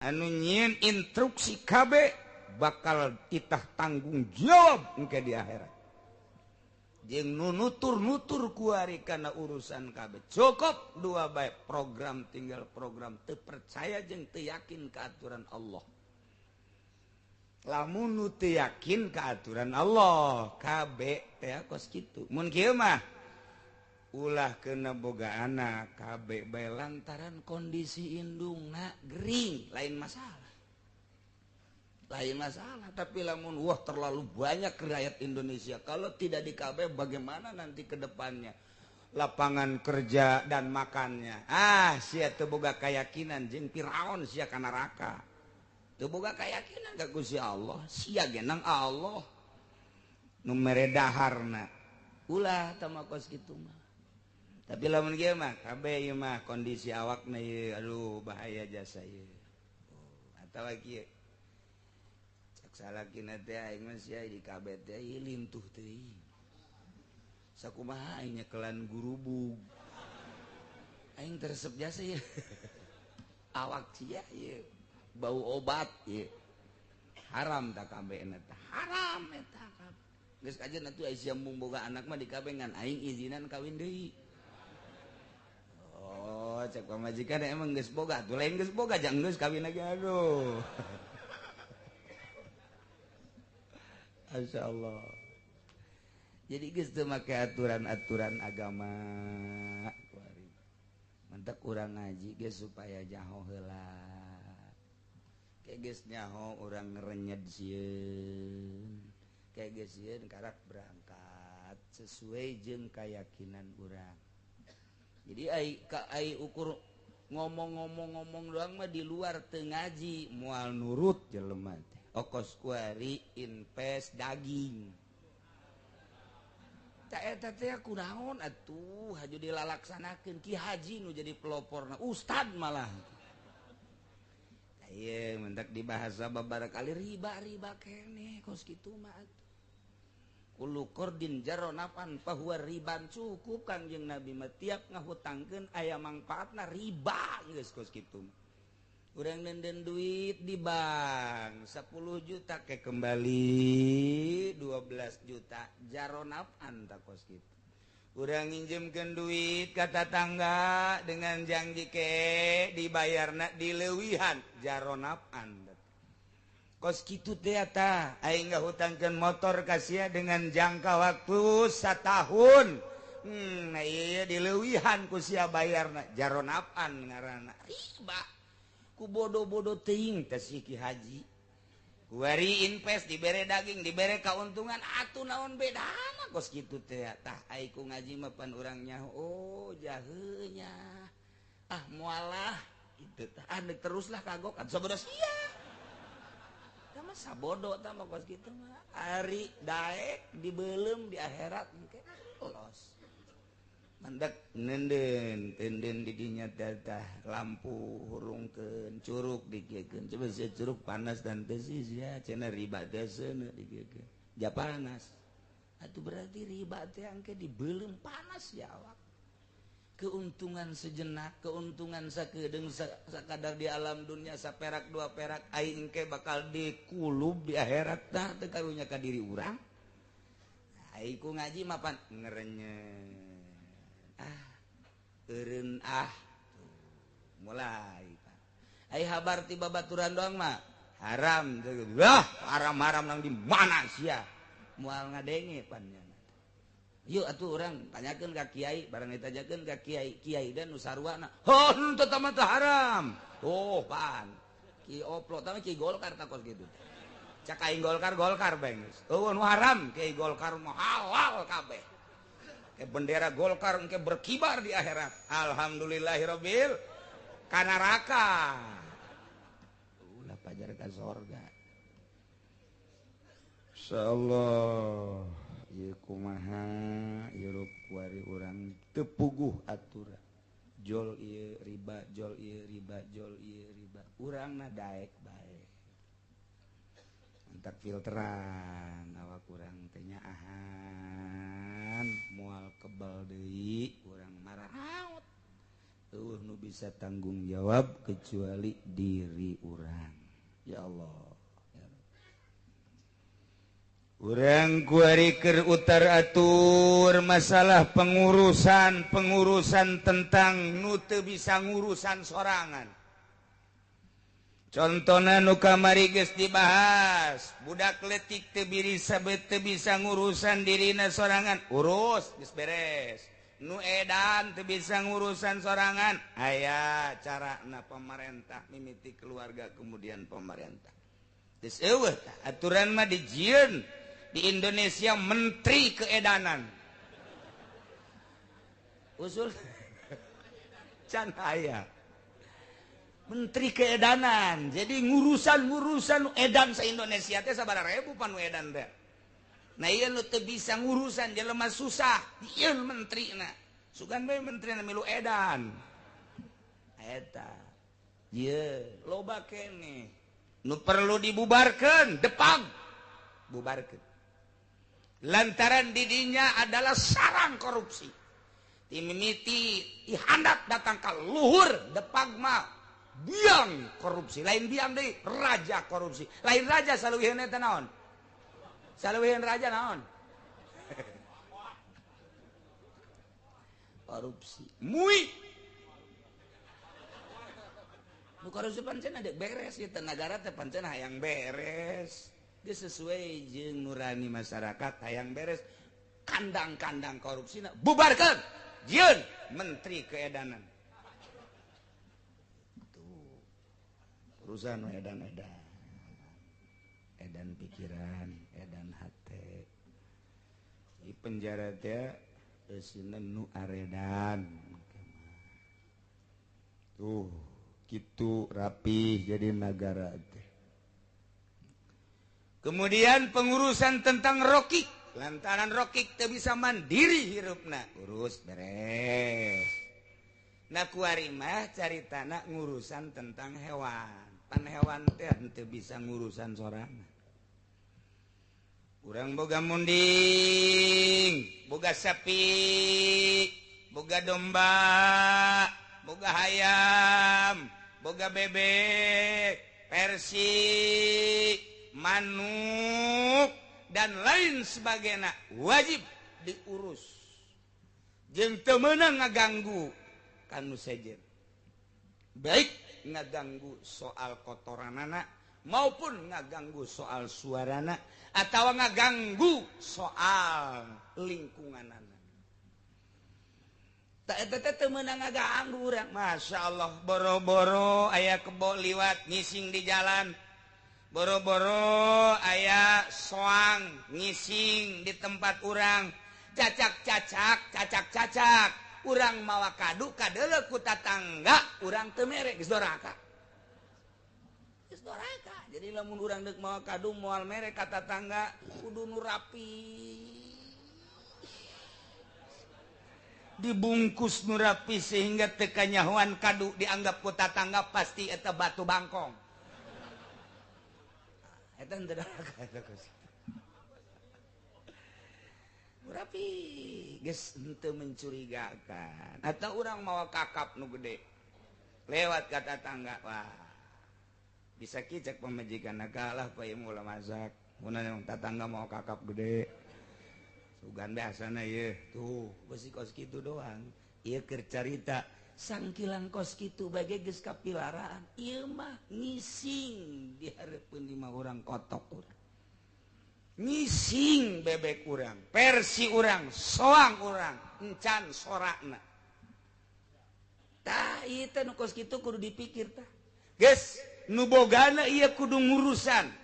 Anu nyieun instruksi KB bakal titah tanggung jawab engke di akhirat. Jeung nu nutur-nutur kuari kana urusan KB. Cukup dua bae, program tinggal program, teu percaya jeung teu yakin ka aturan Allah. Lamun nu teu yakin ka aturan Allah, KB teh kos kitu. Mun kieu mah ulah kena boga anak KB bae lantaran kondisi indungna gering, lain masalah. Lain masalah, tapi lamun wah terlalu banyak rakyat Indonesia kalau tidak di KB bagaimana nanti ke depannya lapangan kerja dan makannya. Ah, sia teu boga keyakinan jeung Firaun sia ka neraka. Teu boga keyakinan ka Gusti Allah, sia genang Allah nu mere daharna. Ulah tah mah kos kitu mah. Tapi lamun kieu mah KB ieu mah kondisi awakna ieu aduh bahaya jasa ieu. Oh, atawa kieu. Cak salakina teh aing mah sia di KB teh ieu lintuh teuing. Sakumaha aing nyekelan gurubug. Aing teresep jasa ieu. Awak sia ieu bau obat ieu. Haram tak KB eta. Haram eta KB. Geus kajen atuh aya mung boga anak mah di KB ngan aing izinan kawin deui. Oh, cek pamajikan emang geus boga, tuh lain geus boga jang geus kawin lagi aduh. Masya Allah. Jadi geus teu make aturan-aturan agama. Mantak urang ngaji geus supaya jaho heula. Ke geus nyaho urang ngerenyed sieun. Ke geus sieun karak berangkat sesuai jeung keyakinan urang. Jadi ai ukur ngomong-ngomong-ngomong doang mah di luar teu ngaji moal nurut jelema teh. Okos kuari invest daging. Ta eta teh kunaon atuh haju dilalaksanakeun Ki Haji nu jadi peloporna ustad malah. Tah ieu mendak dibahasa babarakali riba-riba keneh kos kitu mah atuh. Kullu qardin jarra naf'an fahuwa riban, cukup Kangjeng Nabi mah tiap ngahutangkeun aya mangfaatna riba geus kos kitu. Urang nenden duit di bank 10 juta ke kembali 12 juta jarra naf'an ta kos kitu. Urang nginjemkeun duit ka tatangga dengan janji ke dibayarna dileuwihan jarra naf'an. Kos kitu teh eta aing ngahutangkeun motor ka sia dengan jangka waktu satahun. Nah ieu dileuwihan ku sia bayarna jarra naf'an ngaranna riba. Ku bodoh-bodoh teuing teh si Ki Haji. Kuari invest dibere daging dibere kauntungan atuh naon bedana kos kitu teh tah ai ku ngaji mah pan urang nyaho oh jaheunya. Ah moalah kitu tah ah teruslah kagok atuh sabodo sia. Tah mah sabodo tah mah kos kitu mah ari daek dibeuleum di akhirat engke los. Mandak nenden tenden didinya tah lampu hurungkeun curug dikiekeun coba sia curug panas dan teu sia cenah riba teh seuneu dikiekeun ja panas atuh berarti riba teh angke dibeuleum panas ya awak. Keuntungan sejenak, keuntungan sakedeung sakadar di alam dunia saperak dua perak aing engke bakal dikulub di akhirat tah teu karunya ka diri urang. Ai ku ngaji mah pan ngerenyet. Ah, eureun ah. Tuh, mulai Pak. Ai habar ti babaturan doang mah haram. Wah, haram-haram nang di mana sia? Moal ngadenge pan nya. Yuk atuh urang tanyakeun ka kiai, barang ditanyakeun ka kiai, kiai dan nu sarwana. Heuh, henteu tah mah haram. Tuh pan. Ki oplo tah ki Golkar tah kos kitu. Cak aing Golkar Golkar bae geus. Eueuh nu haram kiai Golkar mah halal kabeh. Ke bendera Golkar engke berkibar di akhirat. Alhamdulillahirabbil ka neraka. Ulah pajar ka sorga. Insyaallah ieu kumaha ieu kuari urang teu puguh aturan. Jol ieu riba, jol ieu riba, jol ieu riba. Urangna daek bae. Entak filteran awak urang teh nyaahan moal kebal deui urang mararaot. Eueuh nu bisa tanggung jawab kecuali diri urang. Ya Allah. Urang kuari keur utar atur masalah pengurusan-pengurusan tentang nu teu bisa ngurusan sorangan. Contohna nu kamari geus dibahas, budak leutik teu bisa teu bisa ngurusan dirina sorangan, urus geus beres. Nu edan teu bisa ngurusan sorangan, aya carana pemerintah mimiti keluarga kemudian pemerintah. Geus eueuh aturan mah dijieun di Indonesia menteri keedanan usul can aya menteri keedanan. Jadi ngurusan-ngurusan edan se Indonesia teh sabaraha ribu pan edan teh. Nah ieu nu teu bisa ngurusan jelema susah ieu menterina sugan bae menterina milu edan eta ieu loba keneh nu perlu dibubarkeun depag bubarkeun lantaran didinya adalah sarang korupsi. Timimiti dihandap datang ke luhur depag mah biang korupsi, lain biang deui raja korupsi, lain raja saluwiheun eta naon? Saluwiheun raja naon? Korupsi. Mui. Nu korupsi pancen ada beres ieu teh nagara teh pancen hayang beres. Dia sesuai jeung nurani masyarakat hayang beres kandang-kandang korupsi bubarkan jieun menteri keedanan tuh urusan edan-edan edan pikiran edan hate di penjara teh eusina nu aredan tuh kitu rapih jadi nagara teh. Kemudian pengurusan tentang rokik, lantaran rokik teu bisa mandiri hirupna, urus beres. Nah kuari mah caritana ngurusan tentang hewan. Pan hewan teh teu bisa ngurusan sorangan. Urang boga munding, boga sapi, boga domba, boga hayam, boga bebek, persi, manuk dan lain sebagainya wajib diurus. Jeung teu meunang ngaganggu kanu sejen, baik ngaganggu soal kotoranana maupun ngaganggu soal suarana atau ngaganggu soal lingkunganana. Tak eta teh teu meunang ngaganggu urang. Masya Allah, boro-boro aya kebo liwat ngising di jalan, boro-boro aya soang ngising di tempat urang, cacak-cacak, cacak-cacak, urang mawa kadu kadeuleu ku tatangga, urang teu mere geus doraka. Geus doraka. Jadi lamun urang deuk mawa kadu moal mere ka tatangga, kudu nu rapi. Dibungkus nu rapi sehingga teu kanyahoan kadu dianggap ku tatangga pasti eta batu bangkong. Eta henteu doraka eta kos. Rapi geus henteu mencurigakan. Atau urang mawa kakap nu gede lewat ka tatangga, wah bisa kicek pamajikan kalah pa ieu mula masak. Mun tatangga mawa kakap gede. Sugan biasana ieu tuh beusi kos kitu doang. Ieu keur carita sangkilang kos kitu bage geus kapilaraan. Ieu mah ngising di hareupeun lima orang kotok urang. Ngising bebek urang, persi urang, soang urang, encan sorakna. Tah ieu teh nu kos kitu kudu dipikir tah. Geus nu bogana ieu kudu ngurusan.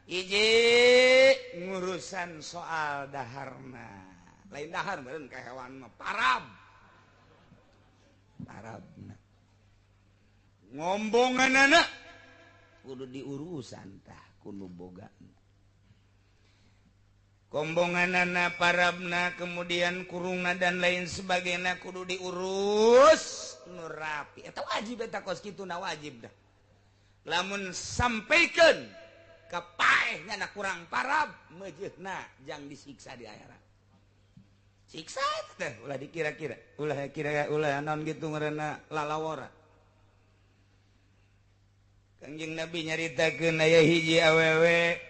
Hiji ngurusan soal daharna. Lain dahar meureun ka hewan mah parab. Parabna. Ngombonganana kudu diurusan tah kudu bogana. Kombonganana parabna kemudian kurungna dan lain sebagainya kudu diurus nu rapi. Eta wajib eta kos kitu na wajib dah. Lamun sampaikan ka paehna na kurang parab meujeuhna jang disiksa di akhirat. Siksa teh ulah dikira-kira, ulah kira ulah naon gitu ngaranna lalawora. Kangjeng Nabi nyaritakeun aya hiji awewe,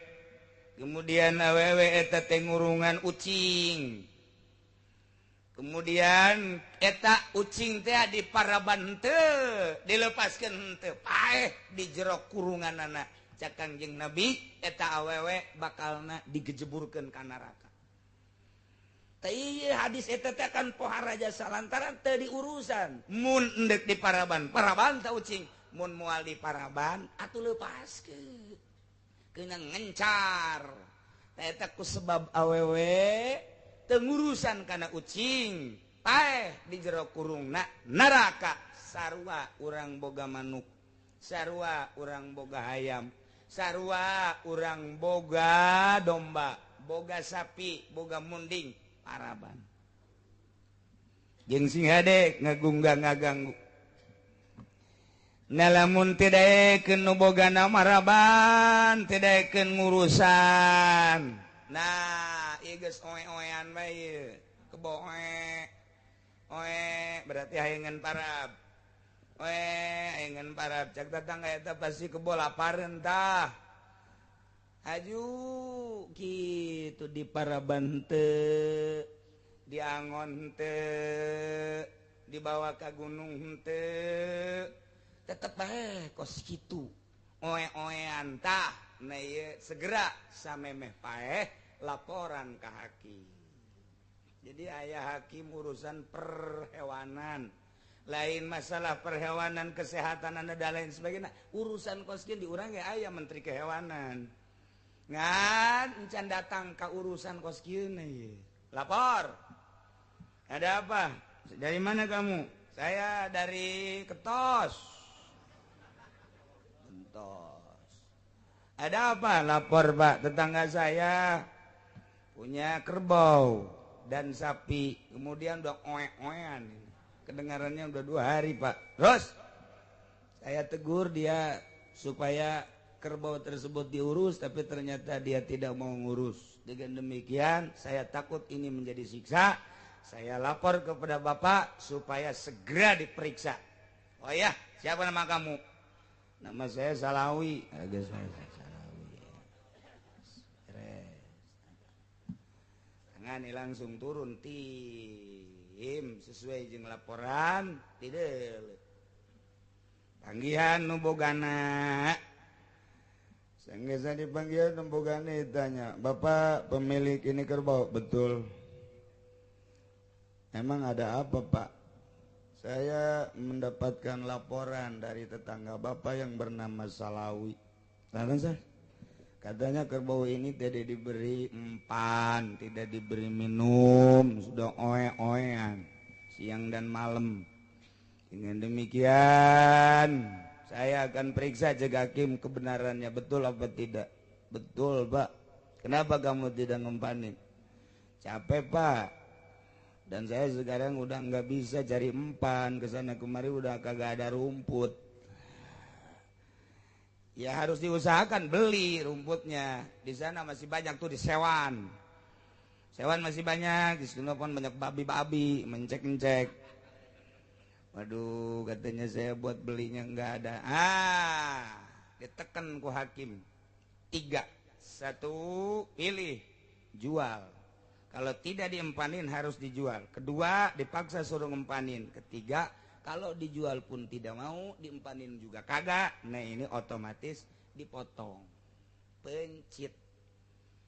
kemudian awewe eta teh ngurungan ucing. Kemudian eta ucing teh di paraban teu, dilepaskeun teu, paeh di jero kurunganana. Cak Kangjeng Nabi eta awewe bakalna digejeburkeun ka neraka. Teu hadis eta teh kan pohara jasa lantaran teu diurusan. Mun endek di paraban, paraban ta ucing, mun moal di paraban atuh lepaskeun. Keuna ngencar. Tah eta ku sebab awewe teu ngurusan kana ucing, paeh di jero kurungna neraka. Sarua urang boga manuk, sarua urang boga hayam, sarua urang boga domba, boga sapi, boga munding. Paraban jeung sing hade ngagunggah ngaganggu. Nah lamun teu daekeun nu bogana maraban, teu daekeun ngurusan. Nah ieu geus oe-oean bae ieu. Kebo oe. Oe berarti hayangan parab. Oe hayangan parab. Cak tatangga eta pasti kebo lapareun tah. Aju gitu di paraban teu, diangon teu, dibawa ka gunung teu, tetep bae kos kitu. Oe-oean tah. Nah ieu segera samemeh paeh laporan ka hakim. Jadi aya hakim urusan perhewanan. Lain masalah perhewanan kesehatan anda dan lain sebagainya. Urusan kos kieu di urang ge aya menteri kehewanan. Ngan encan datang ka urusan kos kieu ieu. Lapor. Ada apa? Dari mana kamu? Saya dari Ketos. Ketos. Ada apa? Lapor, Pak. Tetangga saya punya kerbau dan sapi. Kemudian udah oe-oean. Kedengarannya udah 2 hari, Pak. Terus saya tegur dia supaya kerbau tersebut diurus, tapi ternyata dia tidak mau ngurus. Dengan demikian saya takut ini menjadi siksa. Saya lapor kepada bapak supaya segera diperiksa. Oh ya, siapa nama kamu? Nama saya Salawi. Agak saya Salawi. Beres. Tangan langsung turun tim sesuai jeung laporan tidak. Panggihan nu bogana. Sanggeus dipanggil nu bogana ditanya, "Bapak pemilik ini kerbau?" "Betul." "Emang ada apa, Pak?" "Saya mendapatkan laporan dari tetangga Bapak yang bernama Salawi." "Kenapa, sah?" "Katanya kerbau ini tidak diberi empan, tidak diberi minum, sudah oe-oean siang dan malam. Dengan demikian saya akan periksa jaga hakim kebenarannya betul apa tidak." "Betul, Pak." "Kenapa kamu tidak ngempanin?" "Capek, Pak. Dan saya sekarang udah nggak bisa cari empan, kesana kemari udah kagak ada rumput." "Ya harus diusahakan beli rumputnya. Di sana masih banyak tuh di Sewan. Sewan masih banyak, di sana pun banyak babi-babi mencek-mencek." "Waduh, katanya saya buat belinya nggak ada." Ah, ditekan ku hakim. 3, 1, pilih, jual. Kalau tidak diempanin harus dijual. Kedua, dipaksa suruh ngempanin. Ketiga, kalau dijual pun tidak mau, diempanin juga kagak. Nah ini otomatis dipotong. Pencit.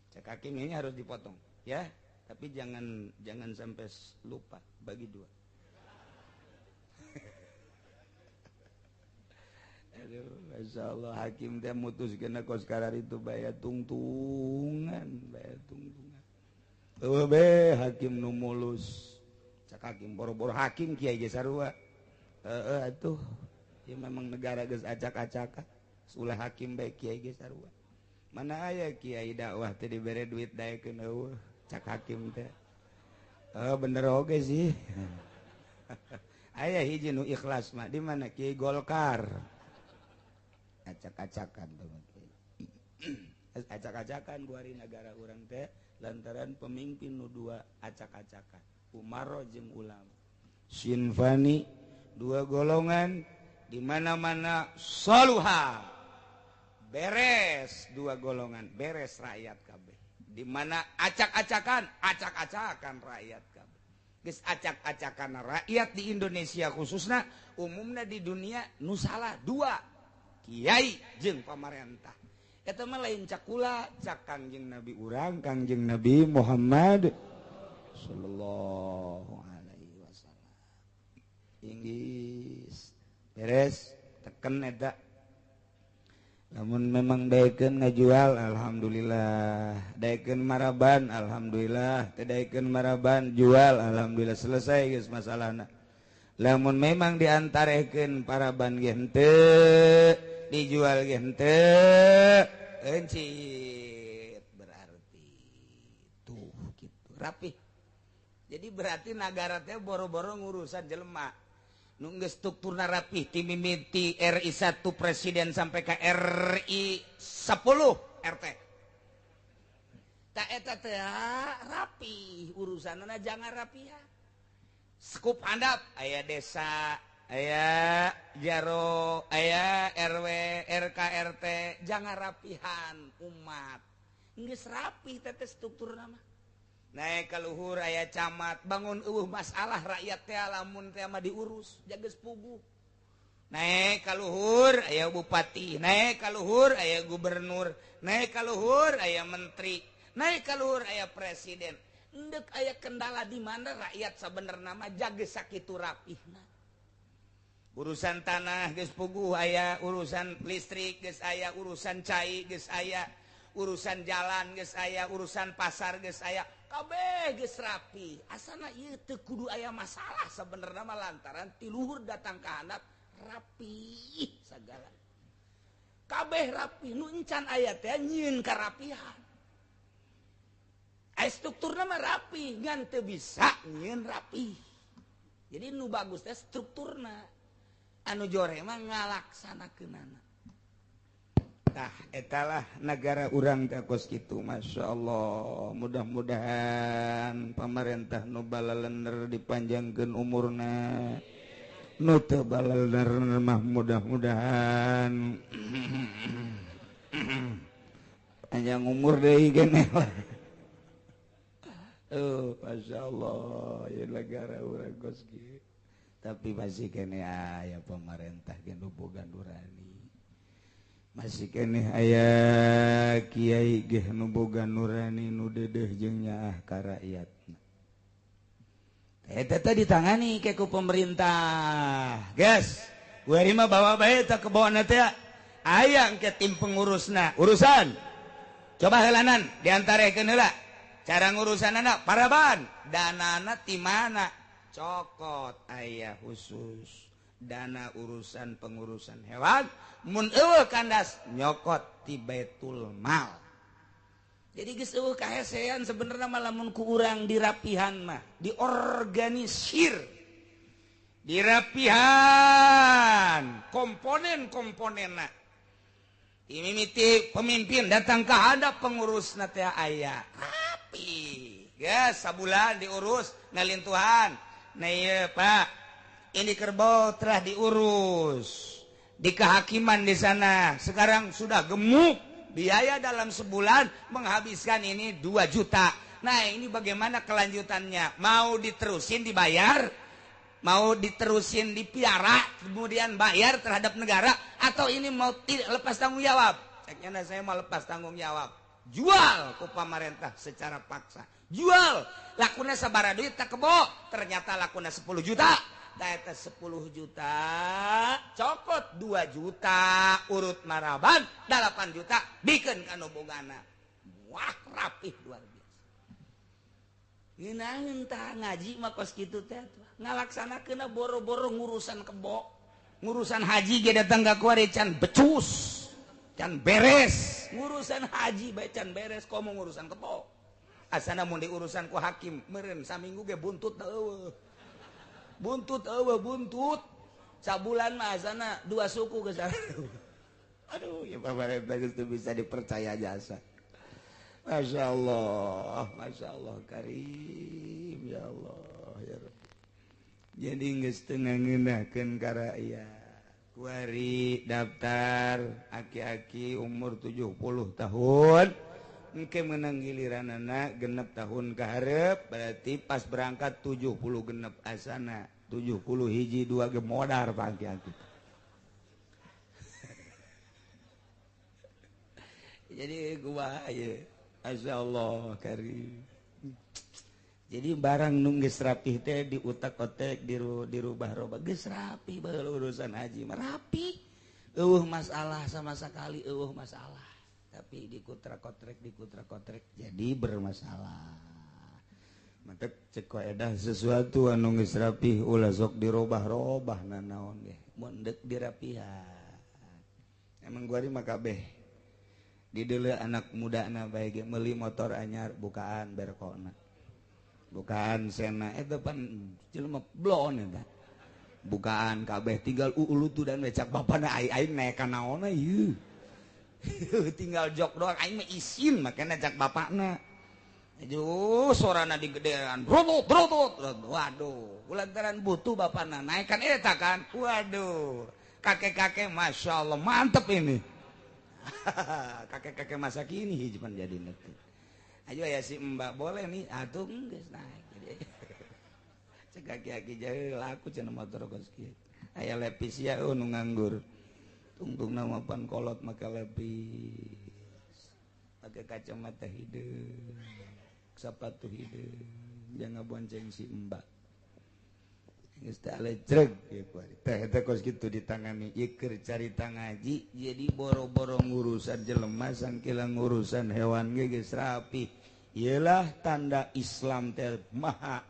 Cek hakim ini harus dipotong, ya. Tapi jangan sampai lupa bagi 2. Aduh, Masya Allah, hakim teh mutuskeun kos karar itu bayar tungtungan, bayar tungtungan. Eueuh be hakim nu mulus. Cak hakim boro-boro hakim kiai ge sarua. Heeh atuh. Ya memang negara geus acak-acakan. Ulah hakim bae kiai ge sarua. Mana aya kiai dakwah teh dibere duit daekeun eueuh cak hakim teh. Heuh bener oge sih. Aya hiji nu ikhlas mah di mana kiai Golkar. Acak-acakan tuh. Acak-acakan kuari negara urang teh lantaran pemimpin nu 2 acak-acakan. Umaro jeung ulama. Sinfani dua golongan di mana-mana soluha beres, dua golongan beres rakyat kabeh. Di mana acak-acakan, acak-acakan rakyat kabeh. Geus acak-acakan rakyat di Indonesia khususna, umumna di dunia, nu salah dua, kiai jeung pamarentah. Eta mah lain cak kula, cak Kangjeng Nabi urang, Kangjeng Nabi Muhammad sallallahu alaihi wasallam. Inggris beres teken eta. Namun memang daekeun ngajual, alhamdulillah, daekeun maraban, alhamdulillah, teu daekeun maraban jual, alhamdulillah, selesai geus masalahna. Lamun memang diantarekeun paraban ge henteu, dijual ge henteu, encit berarti tuh gitu rapih. Jadi berarti nagara teh boro-boro ngurusan jelema nu geus strukturna rapih ti mimiti RI 1 presiden sampai ke RI 10 RT. Tak eta teh rapi urusanna, jangan rapihan. Skup handap aya desa, aya jaro, aya RW, RK, RT, jangan rapihan umat. Geus rapi teh struktur nama. Naik ka luhur aya camat, bangun eueuh masalah rakyat teh lamun teh mah diurus, jageus puguh. Naik ka luhur aya bupati, naik ka luhur aya gubernur, naik ka luhur aya menteri, naik ka luhur aya presiden. Endek aya kendala di mana rakyat sabenerna mah jageus sakitu rapihna. Urusan tanah geus puguh aya, urusan listrik geus aya, urusan cai geus aya, urusan jalan geus aya, urusan pasar geus aya, kabeh geus rapi. Asana ieu teu kudu aya masalah sabenerna mah lantaran ti luhur datang ka handap rapi sagala. Kabeh rapi, nu encan aya teh nyieun karapihan. Aya strukturna mah rapi, ngan teu bisa nyieun rapi. Jadi nu bagus teh strukturna. Anu jore mah ngalaksanakeunana. Tah etalah negara urang teh kos kitu, Masya Allah. Mudah-mudahan pamarentah nu balalener dipanjangkeun umurna, nu teu balalener mah mudah-mudahan panjang umur deui geneh lah. Oh, Masya Allah, ya negara urang kos kieu. Tapi masih keneh aya pemerintah ge nu boga nurani. Masih keneh aya kiai ge nu boga nurani nu dedeh jeung nyaah ka rakyatna. Eta teh ditangani ke ku pemerintah. Geus, kuari mah bawa bae eta kebona teh aya engke tim pengurusna. Urusan. Coba heulanan diantarekeun heula. Cara ngurusanana paraban, danana ti mana? Cokot aya khusus dana urusan pengurusan hewan, mun eueuh kandas nyokot ti Baitul Mal. Jadi geus eueuh kahesean sebenarnya mah lamun ku urang dirapihan mah, diorganisir, dirapihan komponen-komponenna. Mimiti pemimpin datang ka handap pengurusna teh aya rapi. Geus sabulan diurus ngalintuhan. Nah iya Pak, ini kerbau telah diurus di kehakiman di sana. Sekarang sudah gemuk, biaya dalam sebulan menghabiskan ini 2 juta. Nah ini bagaimana kelanjutannya? Mau diterusin dibayar? Mau diterusin dipiara kemudian bayar terhadap negara? Atau ini mau tidak lepas tanggung jawab? Ceknya saya mau lepas tanggung jawab. Jual ke pemerintah secara paksa. Jual, lakuna sabara duit tak kebo, ternyata lakuna 10 juta. Eta 10 juta, cokot 2 juta, urut maraban 8 juta, bikin kanu bogana. Wah, rapih luar biasa. Ngeunaheun tah ngaji mah kos kitu teh. Ngalaksanakeunna boro-boro ngurusan kebo, ngurusan haji ge datang ka kuari can becus, can beres. Ngurusan haji bae can beres, komo ngurusan kebo. Asana mun diurusan ku hakim meureun saminggu ge buntut eueuh. Buntut eueuh buntut. Sabulan mah asana 2 suku geus. Aduh, ya pamarentah geus teu bisa dipercaya jasa. Masya Allah karim ya Allah. ya Rabbi. Jadi geus teu ngeunahkeun ka rakyat. Kuari daftar aki-aki umur 70 tahun engke menang giliranana genep tahun kaharep, berarti pas berangkat 70 genep asana 70 hiji dua ge modar pak aki-aki. Jadi gua ya Masya Allah karim. Jadi barang nu geus rapih teh diutak-otek dirubah-robah geus rapi baheula urusan haji mah rapi. Eueuh masalah sama sekali, eueuh masalah. Tapi dikutra-kotrek jadi bermasalah. Mantek cek kaedah sesuatu anu geus rapih ulah sok dirobah-robah nanaon ge. Mun deuk dirapihan. Emang gua mah kabeh dideuleu anak mudana bae ge meuli motor anyar bukaan berkona. Bukaan sena eta pan jelema blon eta. Bukaan kabeh tinggal ulutu dan becak bapana aing naek ka naonna ieu. Tinggal jok doang aing mah isin makana cak bapakna. Aduh sorana digedean brotot brotot. Waduh, lantaran butuh bapakna naekan eta kan. Waduh, kakek-kakek masyaallah mantep ini. Kakek-kakek masa kini hiji pan jadi teh. Ayo ya si mbak boleh nih, atuh geus naik. Jadi cek aki-aki jauh laku cenah motor kos kieu. Aya lepis ya nu nganggur. Tungtungna mah pan kolot make lepis. Make kacamata hideung, sepatu hideung, jangan bonceng si mbak. Geus teh alecreg ieu kuari. Teh eta kos kitu ditangani ieu keur carita ngaji jadi boro-boro ngurusan jelema sangkila ngurusan hewan ge geus rapi. Ieulah tanda Islam teh maha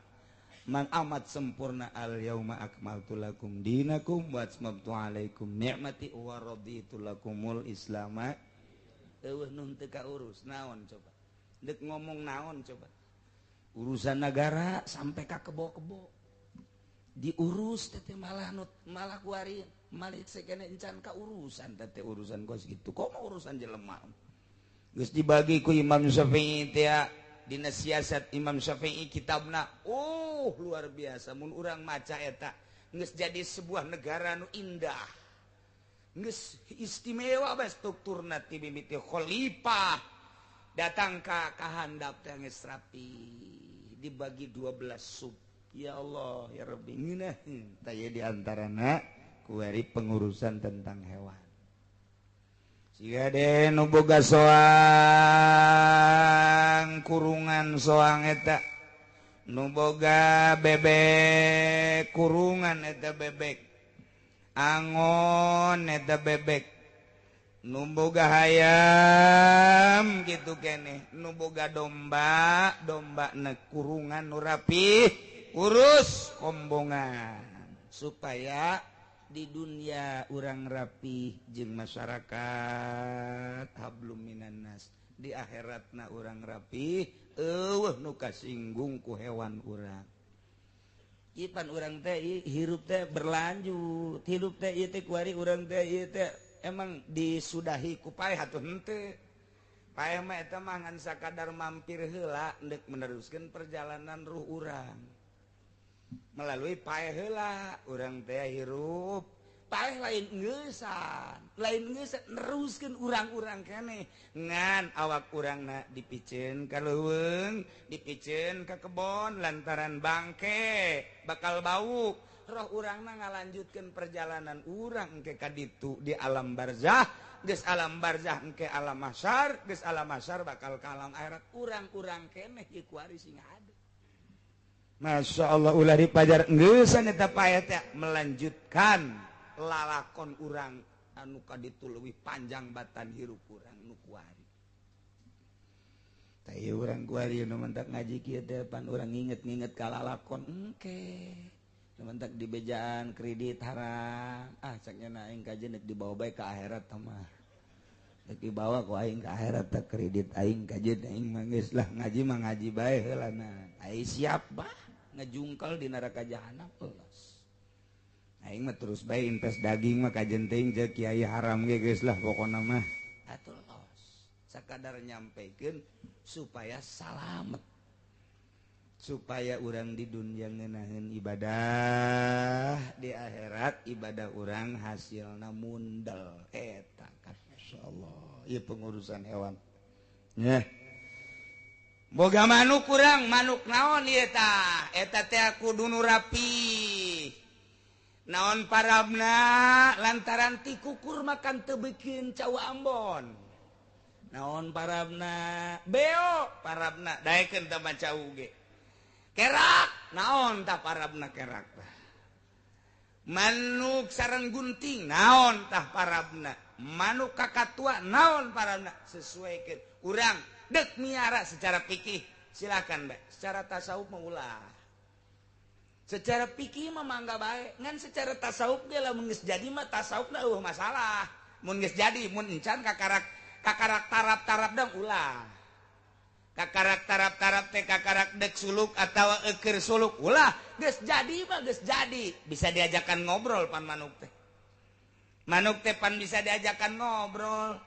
man amat sempurna. Al yauma akmaltu lakum dinakum wa atmamtu alaikum ni'mati wa raditu lakumul islama. Eueuh nu teu kaurus naon coba. Deuk ngomong naon coba. Urusan negara sampai ka kebo-kebo. Diurus teh malah nut malah kuari malah sekene encan ka urusan teh urusan kos gitu komo urusan jelema geus dibagi ku Imam Syafi'i teh dina siasat Imam Syafi'i kitabna oh luar biasa mun urang maca eta geus jadi sebuah negara nu indah geus istimewa bae strukturna ti mimiti khalifah datang ka kahandap teh geus rapi dibagi 12 sub. Ya Allah ya Rabbi ngeunah taya di antarana kuari pengurusan tentang hewan. Siga de nu boga soang kurungan soang eta, nu boga bebek kurungan eta bebek, angon eta bebek, nu boga hayam gitu keneh, nu boga domba domba na kurungan nu rapih. Urus kombongan supaya di dunia urang rapih jeung masyarakat hablum minannas, di akhiratna urang rapih eueuh nu kasinggung ku hewan urang. Ipan urang teh hirup teh berlanjut, hirup teh ieu teh kuari urang teh ieu teh emang disudahi ku paeh atuh henteu. Paeh mah eta mah ngan sakadar mampir heula deuk meneruskeun perjalanan ruh urang. Melalui paeh heula urang teh hirup paeh lain ngeusan neruskeun urang-urang keneh ngan awak urangna dipiceun ka leuweung dipiceun ka kebon lantaran bangke bakal bau roh urangna ngalanjutkeun perjalanan urang engke ka ditu di alam barzah geus alam barzah engke alam mahsyar geus alam mahsyar bakal ka alam akhirat urang-urang keneh ieu kuari sing ada. Masya Allah ulah dipajar ngeusan eta paeh teh melanjutkan lalakon urang anu kaditu leuwih panjang batan hirup urang nu kuari. Tah ieu urang kuari nu mentak ngaji kieu teh pan urang nginget-nginget ka lalakon engke. Nu mentak dibejaan kredit haram. Ah cak nya aing kajeun deuk dibawa bae ka akhirat mah. Deuk dibawa ku aing ka akhirat teh kredit aing kajeun aing mah geus lah ngaji mah ngaji bae heula na. Aing siap bah ngejungkel di neraka jahanam los. Aing mah terus bae invest daging mah kajen teuing jeung kiai haram ge geus lah pokona mah. Atuh los. Sakadar nyampekeun supaya salamet. Supaya urang di dunia ngeunaheun ibadah, di akhirat ibadah urang hasilna mundel. Eta kan insyaallah ieu pengurusan hewan. Nya. Boga manuk kurang, manuk naon ieu tah? Eta teh kudu nu rapi. Naon parabna lantaran ti kukur makan teu bikin cau Ambon. Naon parabna? Beo parabna daekeun teh mah cau ge. Kerak naon tah parabna kerak tah. Manuk sareng gunting naon tah parabna. Manuk kakatua naon parabna sesuaikeun. Urang dek miara secara fikih silakan bae. Secara tasawuf mah ulah. Secara fikih mah mangga bae, ngan secara tasawuf ge lamun geus jadi mah tasawufna eueuh masalah. Mun geus jadi mun encan kakarak kakarak tarap-tarap dong ulah. Kakarak tarap-tarap teh kakarak dek suluk atau eukeur suluk ulah. Geus jadi mah geus jadi, bisa diajakan ngobrol pan manuk teh. Manuk teh pan bisa diajakan ngobrol.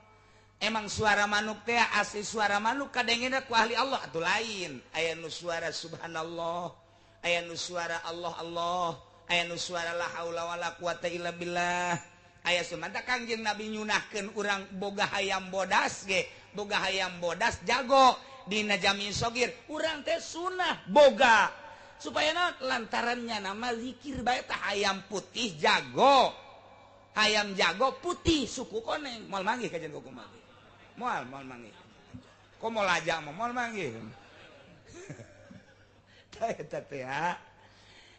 Emang suara manuk teh asli suara manuk kadengena ku ahli Allah atuh lain. Aya nu suara subhanallah, aya nu suara Allah Allah, aya nu suara la haula wala quwata illa billah. Aya sumanta Kangjeng Nabi nyunahkeun urang boga hayam bodas ge, boga hayam bodas jago dina jami sogir, urang teh sunah boga. Supaya naon? Lantarannya nama zikir bae tah hayam putih jago. Hayam jago putih suku koneng, moal manggih kajian kuku manggih. Moal moal manggih. Komo laja mah moal manggih. Tah eta teh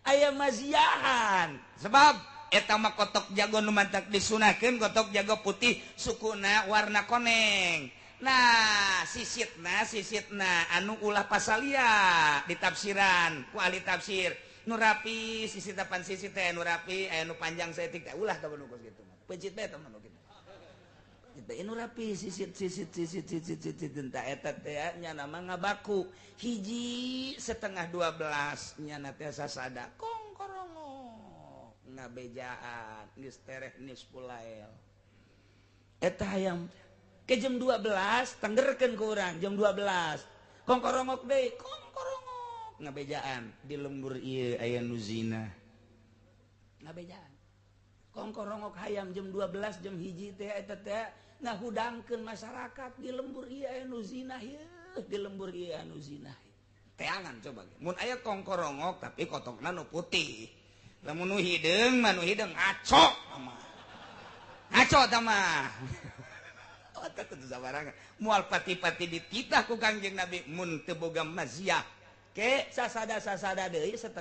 aya maziahan. Sebab eta mah kotok jago nu mantak disunahkeun kotok jago putih sukuna warna koneng. Nah, sisitna anu ulah pasalia ditafsiran ku ahli tafsir. Nu rapi sisit pan sisit teh nu rapi aya nu panjang saeutik teh ulah tah nu kos kitu. Peuncit bae tah nu kitu. Kitu nu rapi sisit sisit sisit sisit sisit tah eta teh nya nama ngabaku. Hiji 11:30 nyana teh sasada kongkorongok ngabejaan geus tereh nispulael. Eta hayam ke jam 12 tenggerkeun ku urang jam 12 kongkorongok deui kongkorongok ngabejaan di lembur ieu aya nu zina ngabejaan kongkorongok hayam jam 12 jam hiji teh eta teh ngahudangkeun masyarakat di lembur ieu aya nu zina ieu di lembur ieu anu zina teangan coba mun aya kongkorongok tapi kotokna nu putih lamun nu hideung mah nu hideung ngaco mah ngaco tah mah. Mual pati-pati dititah ku Kangjeng Nabi mun teu boga maziah ke sasada-sasada deui 3:30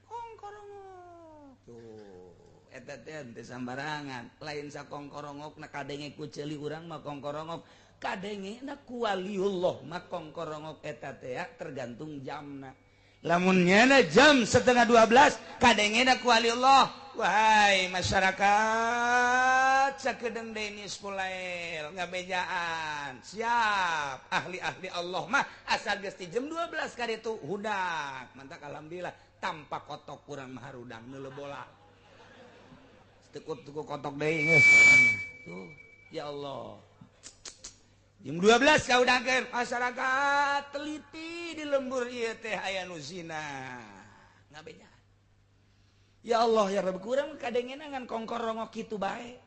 kongkorongok tuh eta teh teu sambarangan lain sakongkorongokna kadenge ku ceuli urang mah kongkorongok kadengena ku waliullah mah kongkorongok eta teh tergantung jamna. Lamun nyana jam 11:30 kadengena ku waliullah. Wahai masyarakat sakedeung deui nispulael ngabejaan siap ahli-ahli Allah mah asal geus ti jam 12 ka ditu hudang mantak alhamdulillah tanpa kotok kurang mah harudang neuleuh bola tuku-tuku kotok deui geus tuh ya Allah jam 12 ka hudangkeun masyarakat teliti di lembur ieu teh aya nu zina ngabejaan. Ya Allah ya Rabb kurang kadengena ngan kongkorongok kitu bae.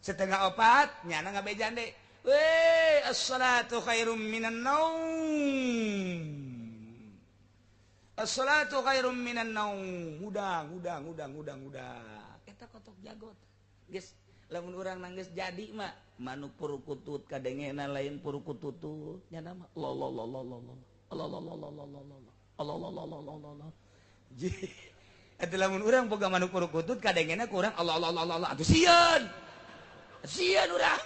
3:30 nyana ngabejaan deui. Weh as-salatu khairum minan naum. As-salatu khairum minan naum. Hudang hudang hudang hudang hudang. Eta kotok jagot. Geus lamun urang nanggeus jadi mah manuk purukutut kadengena lain purukututut nyana mah lo lo lo lo lo lo lo lo lo lo lo lo lo lo lo lo lo lo. Eta lamun urang boga manuk purukutut kadengena ku urang Allah Allah Allah Allah atuh sieun. Sieun urang.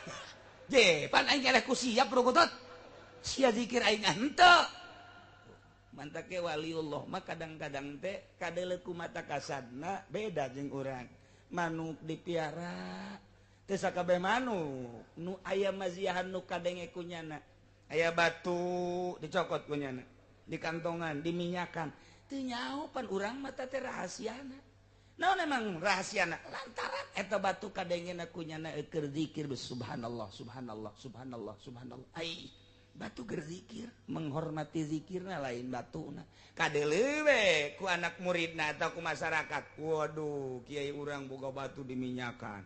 Je, pan aing eleh ku siap purukutut. Sia zikir aing henteu. Mantak ge waliullah mah kadang-kadang teh kadeuleu ku mata kasadna beda jeung urang. Manuk dipiara teu sakabeh manuk nu aya maziahan nu kadenge ku nyana. Aya batu dicokot ku nyana, dikantongan, diminyakan. Teu nyaho pan urang mah teh rahasiana. Naon emang rahasiana? Lantaran eta batu kadengena ku nyana keur zikir subhanallah subhanallah subhanallah subhanallah. Ai Batu gerzikir, menghormati zikirna lain batuna. Kadeuleu we ku anak muridna atau ku masyarakat. Waduh, kiai urang boga batu diminyakan.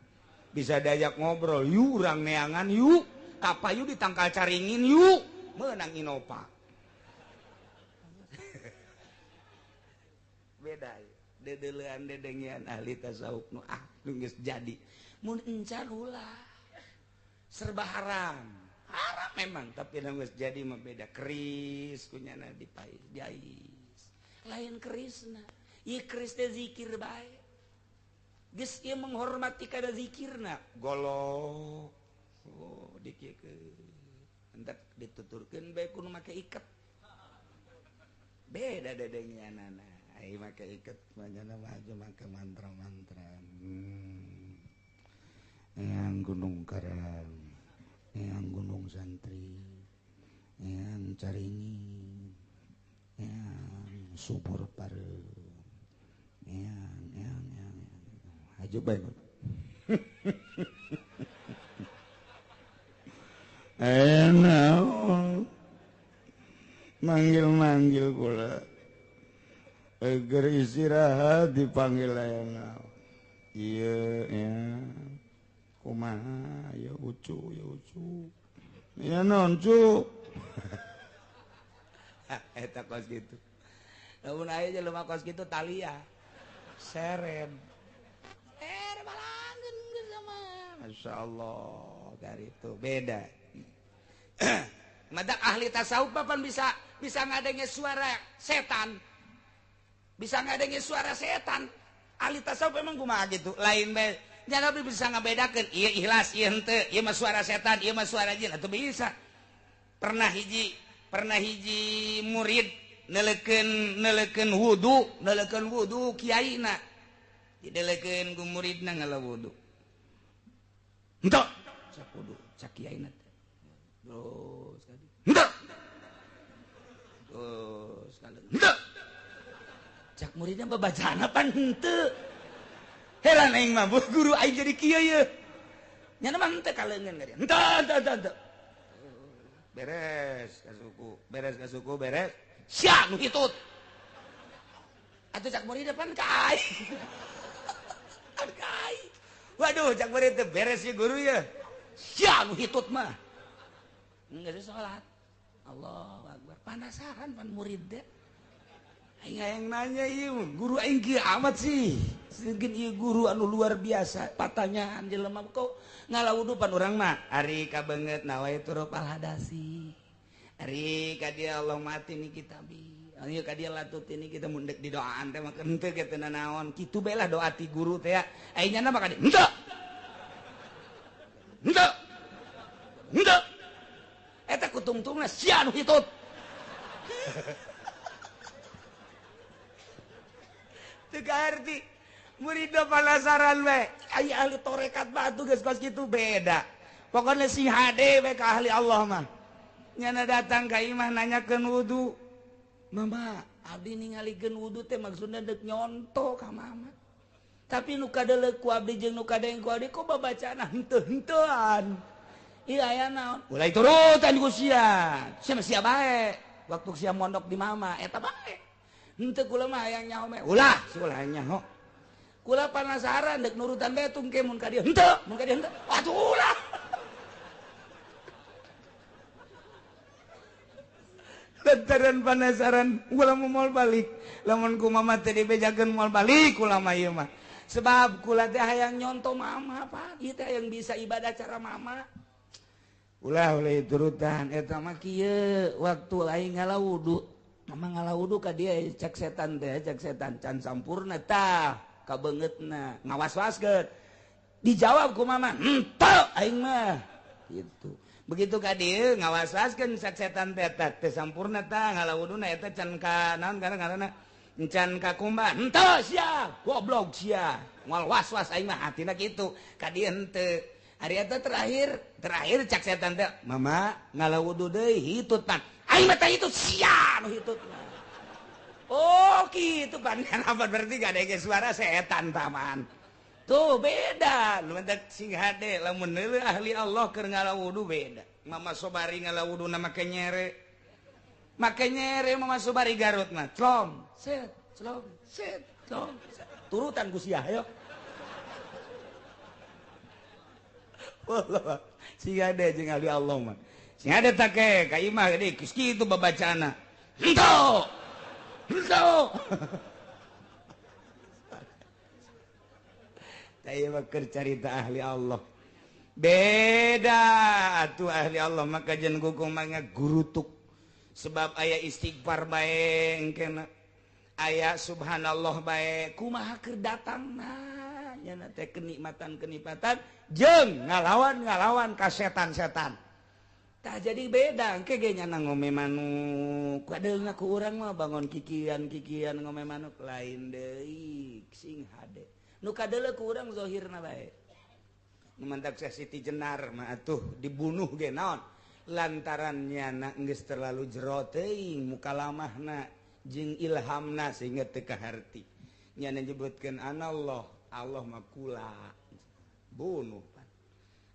Bisa diajak ngobrol, yuk urang neangan yuk. Kapayu ditangkal caringin yuk. Meunang Innova. Beda dedeulean dedengean ahli tasawuf nu ah nu geus jadi. Mun encan ulah. Serba haram. Haram memang tapi geus jadi mah beda keris kunyana dipais jais lain kerisna ieu keris teh zikir bae geus ieu menghormati kada zikirna golok oh dikiekeun entak dituturkeun bae ku nu make iket beda dedengeanana ai make iket mah nya mah make mantra-mantra yang gunung karang yang gunung santri, yang caringin, yang subur pare, yang aja baik. Enak, manggil-manggil pula, agar istirahat dipanggil enak. Iya, ya. Kumaha ya ucu ya ucu ya non cu eta kos gitu lamun aya jelema kos kitu talia seren balangkeun geus sama masyaallah dari itu beda. Madak ahli tasawuf papan bisa ngadenge suara setan, bisa ngadenge suara setan. Ahli tasawuf emang kumaha gitu lain bae. Jangan bisa ngabedakeun ieu ikhlas ieu henteu, ieu mah suara setan, ieu mah suara jin atuh bisa. Pernah hiji murid neleukeun wudu kiaina. Dideleukeun ku muridna ngala wudu. Henteu cak wudu cak kiaina teh. Terus kali. Henteu. Terus kali. Henteu. Cak muridna babacana pan henteu. Heran aing mah guru aing jadi kieu ye. Nya mah henteu kaleungeun ka dia. Henteu. Beres ka suku, beres. Sia nu hitut. Atuh cak murid depan ka aing. Kan ka aing. Waduh cak murid teh beres ye guru ye. Sia nu hitut mah. Geus salat. Allahu akbar. Panasaran pan murid teh. Aing hayang nanya ieu guru aing kieu amat sih. Sieun ieu guru anu luar biasa patanyaan jelema kok ngalawudu pan urang mah ari kabeungeut nawaitu rafal hadasi. Ari ka dia Allah mati ni kitabi. Ari ka dia latut ini kita mun deuk didoaan teh mah henteu ge teu nanaon. Kitu bae lah doa ti guru teh ya. Aing nya mah ka dia henteu. Henteu. Henteu. Eta kutungtungna sia nu hitut. Teu kaarti murid penasaran we ai ahli tarekat batu geus kos kitu beda pokona si hade we ka ahli Allah mah nyana datang ka imah nanyakeun wudu mama abdi ningalikeun wudu teh maksudna deuk nyonto ka mama tapi nu kadeleuk ku abdi jeung nu kadeng ku abdi kok babacana henteu-henteuan ieu aya naon mulai turutan ku sia sia sia bae waktu sia mondok di mama eta bae henteu kula mah hayang nyaho meh ulah ulah nyaho kula panasaran dek nurutan bae tungke mun ka dieu henteu mun ka dieu henteu atuh ulah lantaran panasaran kula moal balik lamun ku mama teh dibejakeun moal balik kula mah ieu mah sebab kula teh hayang nyonto mama apa ieu teh hayang bisa ibadah cara mama ulah ulah turutan eta mah kieu waktu aing ngalawudu mama ngalawudu ka dia cek setan teh cek setan can sampurna tah kabeungeutna ngawas-waskeun dijawab ku mama henteu aing mah gitu begitu ka dieu ngawas-waskeun cek setan teh teh sampurna tah ngalawuduna eta can ka naon karena can ka kumba henteu sia goblok sia moal was-was aing mah hatina kitu ka dieu henteu ari eta terakhir cek setan teh mama ngalawudu deui hitut pan aing mah teh hitut sia nu hitut. Oh gitu pan apa berarti gak ada suara setan paman. Tuh beda, nu mentak sing hade lamun neuleuh ahli Allah keur ngalawudu beda. Mama Sobari ngalawudu na make nyere. Make nyere Mama Sobari Garut mah. Clong, set, clong, set, clong. Turutan ku sia ayo. Wallah, sing hade jeung ahli Allah mah. Sing hade take ka imah gede geus kitu babacaanna. Henteu. Henteu. Keur carita ahli Allah beda atuh ahli Allah maka jen gukumanga gurutuk sebab aya istighfar bae engkena aya subhanallah bae kumaha keur datangna nya teh kenikmatan-kenikmatan jeung ngalawan-ngalawan ka setan-setan tah jadi beda engke ge nya ngome manuk kadeulna ku urang mah bangon kikian-kikian ngome manuk lain deui sing hade nu kadeuleu ku urang zahirna bae. Nu mantak Siti Jenar mah atuh dibunuh ge naon lantaran nyana geus terlalu jero teuing mukalamahna jeung ilhamna sehingga teu kaharti. Nyana nyebutkeun anallah, Allah mah kula. Bunuh pan.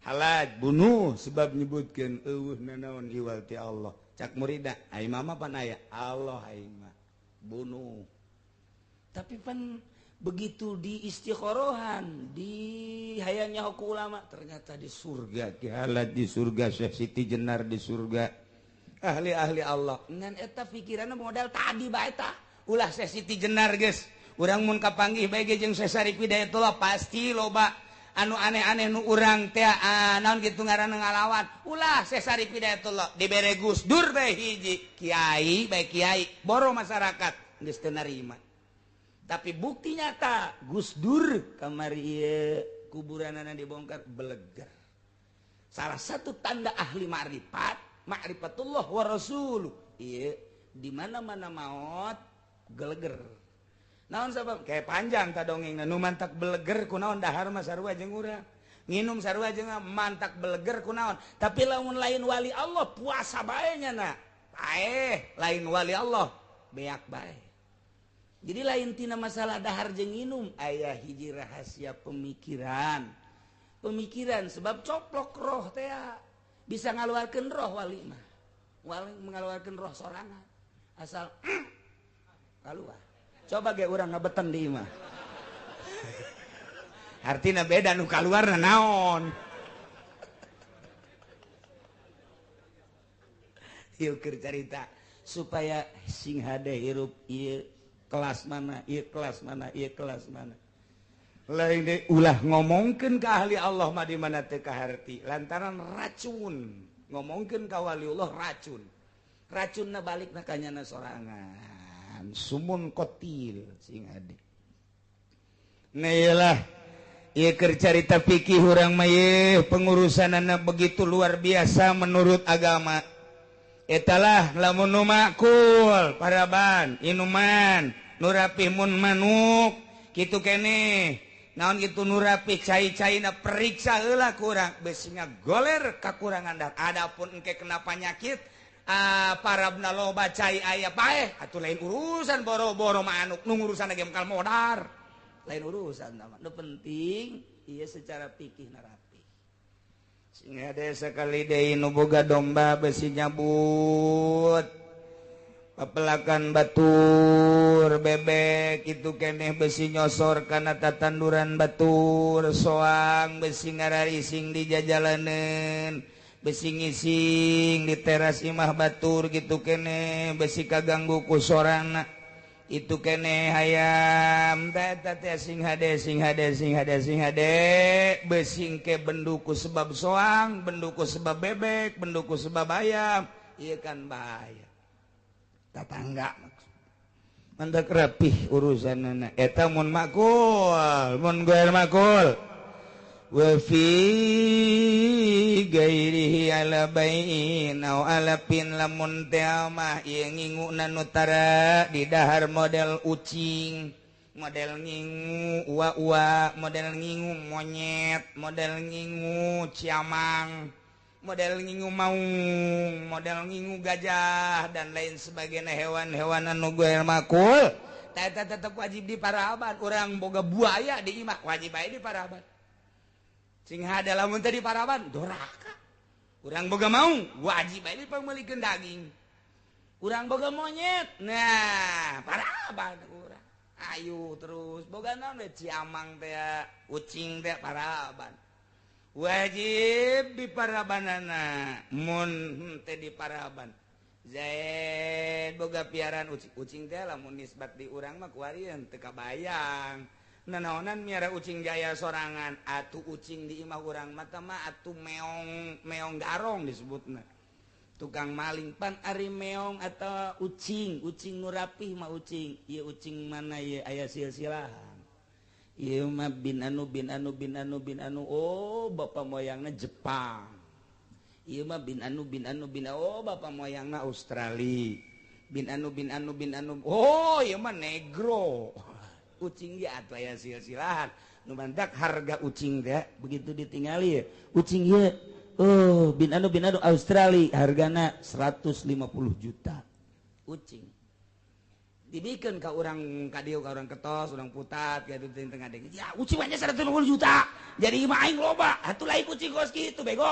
Halaj bunuh sebab nyebutkeun eueuh nanaon iwal ti Allah. Cak murida, ai mama pan aya Allah ai mah. Bunuh. Tapi pan begitu di istikhorohan di hayangnya hukum ulama ternyata di surga Ki Halaj di surga Syekh Siti Jenar di surga ahli-ahli Allah ngan eta pikiranna modal tadi bae tah ulah Syekh Siti Jenar geus urang mun kapanggih bae ge jeung Syekh Syarif Hidayatullah pasti loba anu aneh-aneh nu urang teh naon kitu ngaranna ngalawan ulah Syekh Syarif Hidayatullah dibere Gus Dur bae hiji kiai bae kiai boro masyarakat geus teu narima. Tapi bukti nyata Gus Dur kamari ieu kuburanana dibongkar beleger. Salah satu tanda ahli ma'rifat, ma'rifatullah wa rasuluh. Ieu di mana-mana maot geleger. Naon sabab? Kayak panjang ta dongengna nu mantak beleger kunaon dahar mah sarua jeung urang. Nginum sarua jeung mantak beleger kunaon. Tapi lamun lain wali Allah puasa bae nya na. Paeh lain wali Allah beak bae. Jadi lain tina masalah dahar jeung nginum aya hiji rahasia pemikiran. Pemikiran sebab coplok roh teh bisa ngaluarkeun roh wali mah. Wali mengaluarkeun roh sorangan. Asal kaluar. Coba ge urang ngabeten di imah. Artina beda nu kaluarna naon. Ieu keur carita supaya sing hade hirup ieu kelas mana, ieu kelas mana, ieu kelas mana. Lain deui ulah ngomongkeun ka ahli Allah mah di mana teu kaharti lantaran racun. Ngomongkeun ka waliullah racun. Racunna balikna ka nyana sorangan. Sumun kotil sing hade. Nah iyalah ieu keur carita fikih urang mah ieu pengurusanana begitu luar biasa menurut agama. Etalah lamun nu makul paraban inuman nu rapih mun manuk kitu keneh naon kitu nu rapih cai-caina periksa heula kurang besinya goler kakurangan dar adapun engke kena panyakit parabna loba cai aya paeh atuh lain urusan boro-boro manuk nu ngurusan ge mekal modar lain urusan mah nu penting ieu secara fikih na rapi. Sing hade sakali deui nu boga domba besi nyabut pepelakan batur bebek kitu keneh besi nyosor kana tatanduran batur soang besi ngararising di jajalaneun besi ngising di teras imah batur kitu keneh besi kaganggu ku sorana itu keneh hayam teh teh sing hade sing hade sing hade sing hade besing ke benduku sebab soang benduku sebab bebek benduku sebab ayam ieu kan bahaya tatangga mantak rapih urusanana eta mun makul mun goer makul wa fi gairihi ala bai'in au ala pin lamun teh mah ieu nginguna nu tara di dahar model ucing model ngingu ua-ua model ngingu monyet model ngingu ciamang model ngingu maung model ngingu gajah dan lain sebagainya hewan-hewan anu goer makul Tah eta tetep wajib di paraban. Urang boga buaya di imah wajib bae di paraban. Sing hade lamun teh di paraban doraka. Urang boga maung wajib bae dipangmeulikeun daging. Urang boga monyet, nah paraban urang. Ayo terus boga naon we ciamang teh, ucing teh paraban. Wajib di parabanana mun teh di paraban. Zaid boga piaran ucing, ucing teh lamun nisbat di urang mah kuarian teu kabayang. Nanaonan miara ucing jaya sorangan atuh ucing di imah urang mah teh mah atuh meong, meong garong disebutna. Tukang maling pan ari meong atau ucing, ucing nu rapih mah ucing. Ieu ucing mana ieu aya silsilahan. Ieu mah bin anu bin anu bin anu bin anu, oh bapak moyangna Jepang. Ieu mah bin anu bin anu bin, oh bapak moyangna Australia. Bin anu bin anu bin anu, oh ieu mah negro. Ucing ge atuh aya silsilahan. Nu mantak harga ucing teh begitu ditingali ucing ieu, oh bin anu Australia hargana 150 juta. Ucing dibikeun ka urang ka dieu ka urang ketos, urang putat gitu di tengah deui. Ya ucing mah 150 juta. Jadi imah aing loba. Atuh lain ucing kos kitu bego.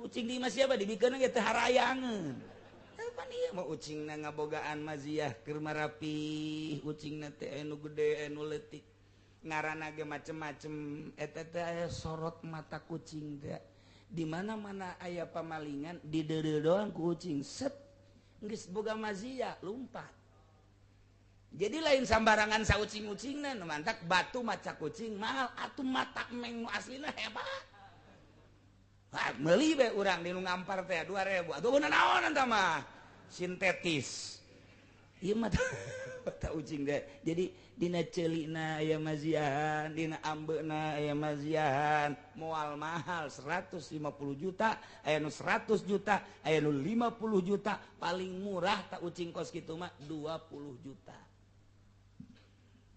Ucing di imah siapa dibikeun ge teu harayangeun. Pan ieu mah ucingna ngabogaan maziah keur marapih, ucingna teh anu gede anu leutik. Ngaranna ge macem-macem eta teh aya sorot mata kucing teh. Di mana-mana aya pamalingan dideudeuh doang ku ucing set geus boga maziah lumpat. Jadi lain sambarangan saucing-ucingna nu mantak batu maca kucing mahal atuh mata meng nu aslina hebat. Wah, meuli bae urang di nu ngampar teh 2000. Atuh naon eta mah sintetis. Ieu mah mata ucing teh. Jadi dina ceulina aya maziahan, dina ambeuna aya maziahan, moal mahal 150 juta, aya nu 100 juta, aya nu 50 juta, paling murah tak ucing kos kitu mah 20 juta.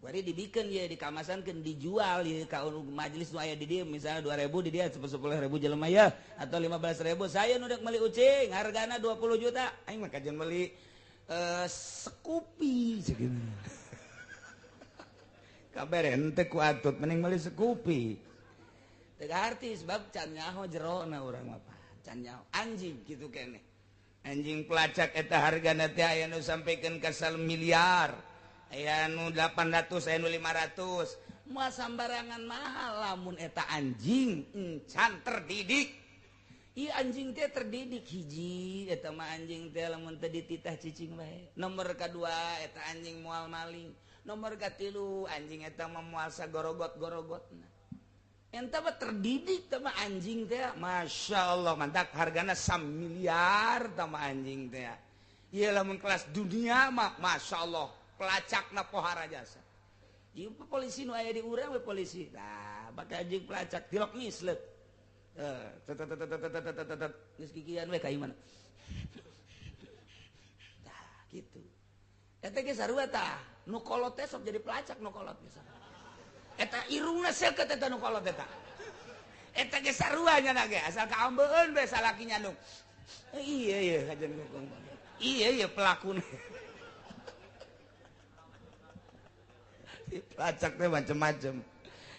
Kuari dibikeun ye dikamasankeun dijual ye ka majelis nu aya di dieu misalnya 2000 di dieu 10.000 jelema ye atau 15.000 saya nu dek meuli ucing hargana 20 juta aing mah kajeun meuli Scoopy sakitu. Kabar henteu ku atut mending meuli Scoopy. Teu arti sebab can nyaho jerona urang mah can nyaho anjing kitu keneh. Anjing pelacak eta hargana teh aya nu sampikeun ka miliar. Aya nu 800, aya nu 500. Moal sambarangan mahal lamun eta anjing encan terdidik. Ieu anjing teh terdidik hiji eta mah anjing teh lamun teu dititah cicing bae. Nomor kadua eta anjing moal maling. Nomor katilu anjing eta mah moal sagorogot-gorogotna. Eta mah terdidik teh mah anjing teh. Masya Allah mantak hargana 1 miliar teh mah anjing teh. Ieu lamun kelas dunia mah Masya Allah pelacakna pohara jasa. Ieu polisi nu aya di urang we polisi. Tah baka anjing pelacak tilok mislet. Geus kikian we ka imana. Tah kitu. Eta ge sarua tah, nu kolot teh sok jadi pelacak nu kolot geus. Eta irungna seukeut eta nu kolot eta. Eta ge sarua nya ge asal kaambeun we salaki nyandung. Iya iya kajian. Iya iya pelakuna. Pelacak teh macem-macem.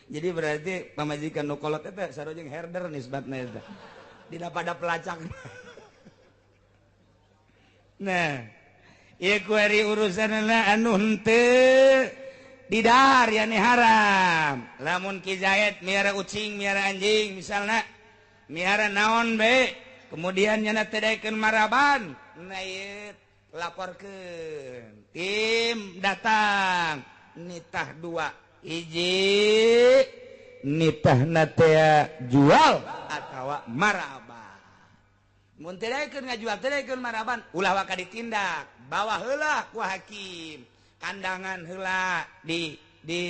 Jadi berarti pamajikan nu kolot eta sarua jeung herder nisbatna eta. Dina pada pelacak. Nah, ieu kuari urusanna anu henteu didahar yani haram. Lamun Ki Zaid miara ucing, miara anjing misalna, miara naon be, kemudian nyana teu daekeun maraban, nah ieu laporkeun. Tim datang, nitah dua. Hiji nitahna teh jual atawa maraban. Mun teu daekeun ngajual, teu daekeun maraban, ulah waka ditindak, bawa heula ku hakim. Kandangan heula di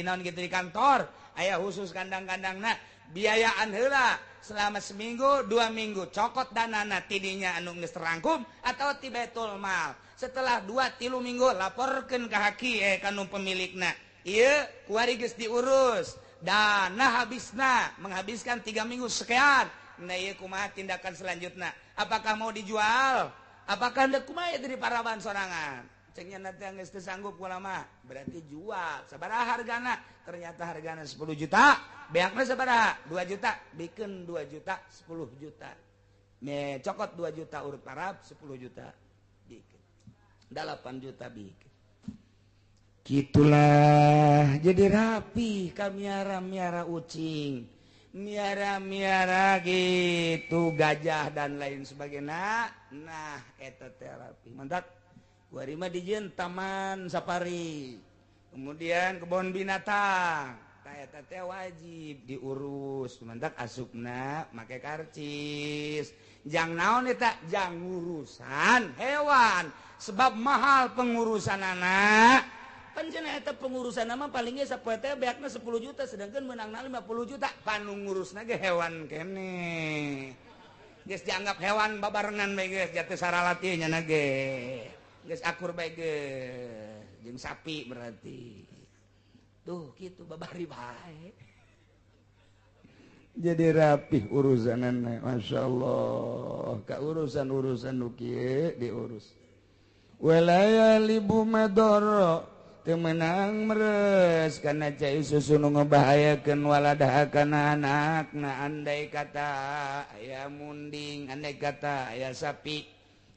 naon gitu di kantor, aya khusus kandang-kandangna, biayaan heula selama seminggu, 2 minggu, cokot danana tidinya anu geus terangkum atau ti baitul mal. Setelah 2 3 minggu laporkeun ka hakim ka nu pemilikna. Ieu kuari geus diurus, dana habisna, menghabiskan 3 minggu sekian. Nah ieu kumaha tindakan selanjutnya? Apakah mau dijual? Apakah hendak kumaha dari paraban sorangan? Cengnya nanti geus teu sanggup kula mah, berarti jual. Sabaraha hargana? Ternyata hargana 10 juta, beakna sabaraha? 2 juta, bikeun 2 juta, 10 juta. Me cokot 2 juta urut parab 10 juta bikeun. 8 juta bikeun. Gitulah jadi rapi ka miara-miara ucing, miara-miara gitu gajah dan lain sebagainya. Nah eta terapi mantap. Kuari mah dijieun taman safari, kemudian kebun binatang. Tah eta teh wajib diurus. Mantap asupna make karcis. Jang naon eta? Jang urusan hewan. Sebab mahal pengurusan anak. Pancen eta pengurusan nama palingnya sapoe teh beakna 10 juta sedangkan meunangna 50 juta. Panu ngurusna ge hewan keneh. Geus dianggap hewan babarengan bae geus jatuh saralat ieu nya ge. Geus akur bae geus jeung sapi berarti. Tuh kitu babari bae. Jadi rapih urusanana masyaallah. Ka urusan-urusan nu kieu diurus. Walaya libu madoro temenang meres karena cai susu nu ngebahayakeun waladah kana anakna andai kata aya munding andai kata aya sapi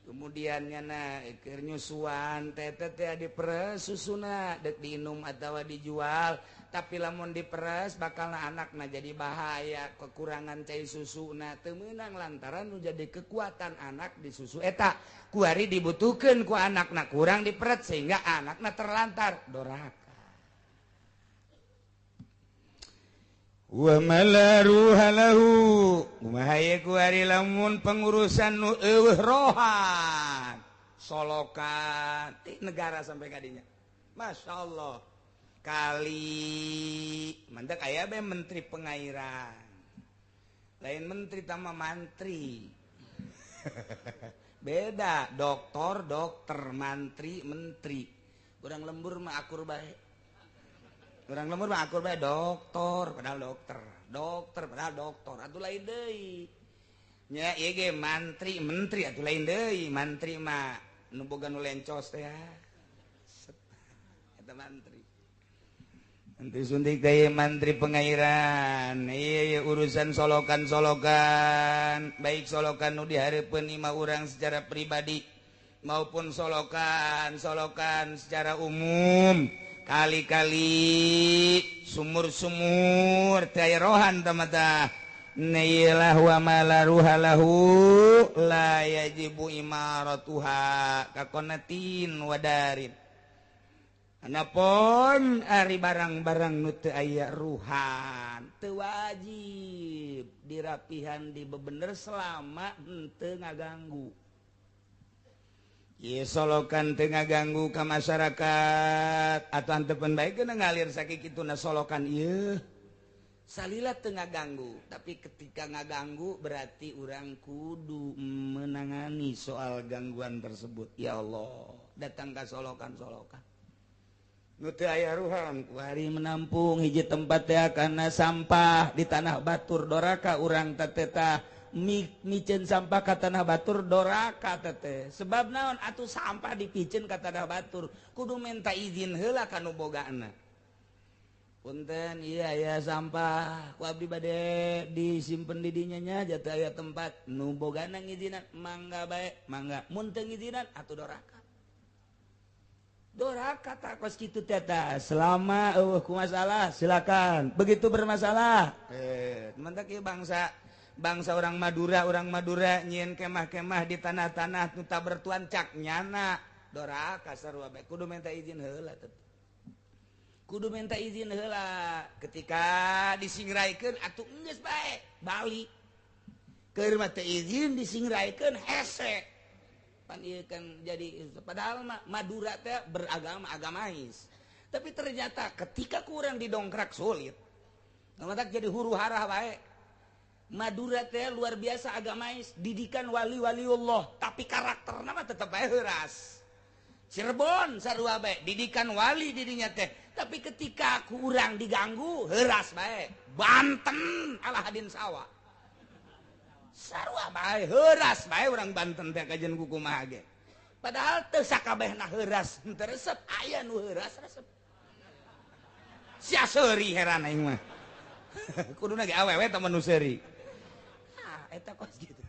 kemudian nyana keur nyusuan teh teh diperes susuna deuk diinum atawa dijual tapi lamun diperes bakalna anakna jadi bahaya kekurangan cai susuna teu meunang lantaran nu jadi kekuatan anak di susu eta kuari dibutuhkeun ku anakna kurang diperet sehingga anakna terlantar doraka. Wa malaruha lahu kumaha ye kuari lamun pengurusan nu eueuh rohan solokan ti negara sampai kadinya masyaallah kali mantak aya bae menteri pengairan lain menteri tama mantri beda doktor dokter mantri menteri urang lembur mah akur bae urang lembur mah akur bae doktor padahal dokter dokter padahal doktor atuh lain deui nya ieu ge mantri menteri atuh lain deui mantri mah nu boga nu lencos teh eta mantri. Menteri suntik teh mantri pengairan iya urusan solokan-solokan baik solokan nu dihareupeun imah urang secara pribadi maupun solokan-solokan secara umum kali-kali sumur-sumur teh aya rohan tamata nailah wa malaruha lahu la yajibu imaratuha kakonatin wadarin. Anapun ari barang-barang nu teu aya ruhan teu wajib dirapihan dibebener selama henteu ngaganggu. Ieu solokan teu ngaganggu ka masyarakat atuh antepen bae geuna ngalir sakituna solokan ieu. Salila teu ngaganggu, tapi ketika ngaganggu berarti urang kudu menangani soal gangguan tersebut. Ya Allah, datang ka solokan-solokan. Nu teu aya ruhan kuari menampung hiji tempat teh kana sampah di tanah batur doraka urang teh tah miceun sampah ka tanah batur doraka teh sebab naon atuh sampah dipiceun ka tanah batur kudu minta izin heula ka nu bogana punten iya ya sampah ku abdi bade disimpen di dinya nya jatuh aya tempat nu bogana ngizinan mangga bae mangga mun teu ngizinan atuh doraka doraka tak kos kitu teta selama eueuh ku masalah silakan begitu bermasalah mantak ieu bangsa bangsa orang Madura nyieun kemah-kemah di tanah-tanah nu tak bertuan cak nyana doraka sarua bae kudu minta izin heula teh kudu minta izin heula ketika disingraikeun atuh geus bae balik keur mah teu izin disingraikeun hese pan ieu kan jadi padahal mah Madura teh beragama agamais tapi ternyata ketika kurang didongkrak sulit matak jadi huru hara bae Madura teh luar biasa agamais didikan wali-waliullah tapi karakterna mah tetep bae heuras Cirebon sarua bae didikan wali didinya teh tapi ketika kurang diganggu heuras bae Banten alah hadin sawah sarua bae heuras bae urang Banten teh kajian kumaha ge Padahal teu sakabehna heuras henteu resep, aya nu heuras resep. Sia seuri heran aing mah. Kuduna ge awewe teh nu seuri. Ah, eta kos gitu.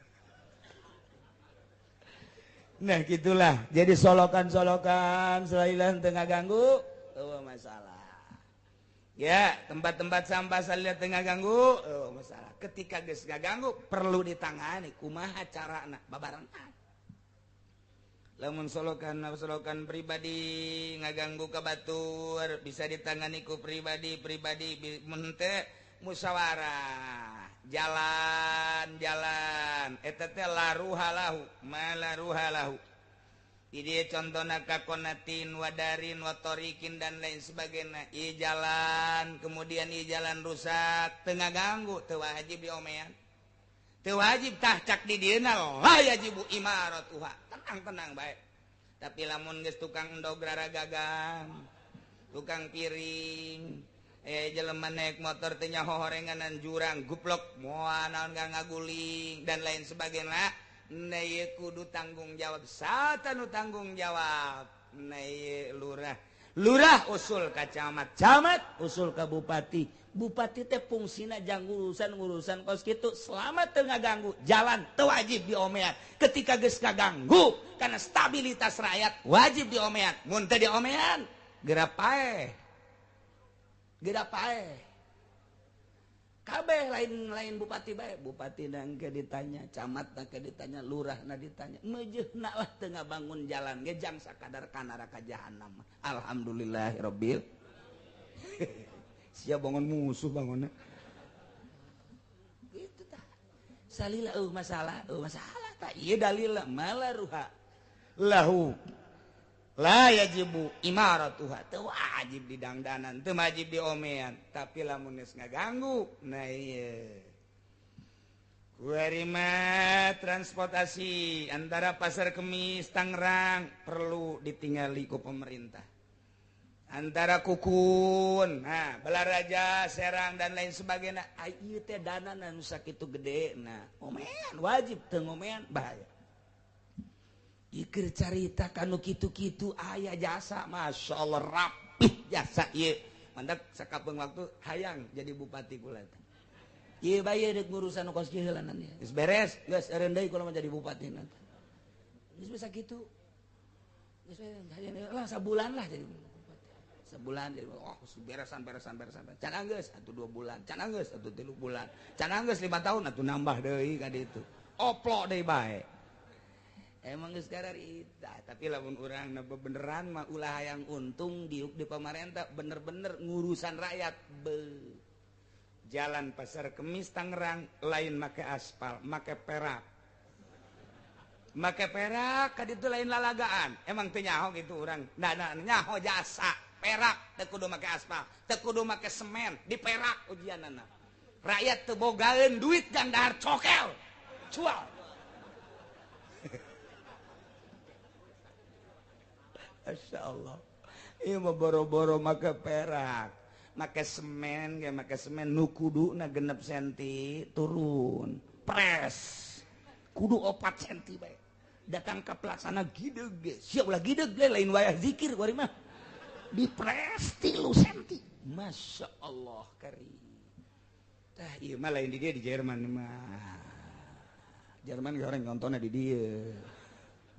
Nah gitulah. Jadi solokan-solokan selain teu ngaganggu, eueuh masalah. Ya, tempat-tempat sampah salila teu ngaganggu, eueuh masalah. Ketika geus ngaganggu perlu ditangani, kumaha carana? Babarengan. Lamun solokan pribadi ngaganggu ka batur bisa ditangani ku pribadi-pribadi mun teu musyawarah. Jalan-jalan eta teh laruha lahu, malaruha lahu. Ini contohna kakonatin wadarin watorikin dan lain sebagainya. Ieu jalan kemudian ieu jalan rusak teu ngaganggu teu wajib diomean. Teu wajib tah cak di dieuna la yajibu imaratuha. Tenang-tenang bae. Tapi lamun geus tukang endog raragagang, tukang piring, jelema naik motor teh nyaho horenganan jurang guplok moal naon ngaguling dan lain sebagainya. Nah ieu kudu tanggung jawab, satanu tanggung jawab. Nah ieu lurah, lurah usul ka camat, camat usul ka bupati. Bupati teh fungsina jang urusan-urusan kos kitu selama teu ngaganggu jalan teu wajib diomean. Ketika geus kaganggu karena stabilitas rakyat wajib diomean. Mun teu diomean geura paeh. Geura paeh. Kabeh lain-lain bupati bae, bupati na engke ditanya, camat na engke ditanya, lurah na ditanya. Meujeuhna lah teu ngabangun jalan ge jang sakadar ka neraka jahanam. Alhamdulillahirabbil. Sia bangun musuh bangunna. Gitu tah. Salila eueuh masalah tah ieu dalil malaruha lahu. La yajibu imaratuha, teu wajib didangdanan, teu wajib diomean, tapi lamun geus ngaganggu, nah ieu. Kuari mah transportasi antara Pasar Kemis Tangerang perlu ditingali ku pemerintah. Antara Kukun, nah Balaraja, Serang dan lain sebagainya, ieu teh dana nu sakitu gede, nah omean wajib teu ngomean bahaya. Ikir carita kanu kitu-kitu aya jasa, masya Allah rapih jasa ieu. Mandak sakapeung waktu hayang jadi bupati kula teh. Ieu bae deuk ngurusan kos kieu heulanan ieu. Geus beres, geus eureun deui kula mah jadi bupati nanti. Geus bisa kitu. Geus lah sabulan lah jadi bupati. Sebulan jadi oh beresan. Can anggeus atuh 2 bulan, can anggeus atuh 3 bulan, can anggeus 5 tahun atuh nambah deui ka ditu. Oplok deui bae. Emang geus kararita, tapi lamun urang na beneran mah ulah hayang untung diuk di pamarentah bener-bener ngurusan rakyat. Jalan Pasar Kemis Tangerang lain make aspal, make perak. Make perak ka ditu lain lalagaan. Emang teu nyaho gitu urang. Nah, nyaho jasa perak teu kudu make aspal, teu kudu make semen, diperak ujianana. Rakyat teu bogaeun duit jang dahar cokel. Cual. Masya Allah, ieu mah boro-boro make perak, make semen, ge make semen nu kuduna 6 senti turun, pres, kudu 4 senti bae. Datang ka pelaksana gideg ge, siap ulah gideg ge lain wayah zikir kuari mah. Dipres 3 senti. Masya Allah karim. Tah ieu mah lain di dieu di Jerman mah. Jerman ge orang nontonnya di dieu.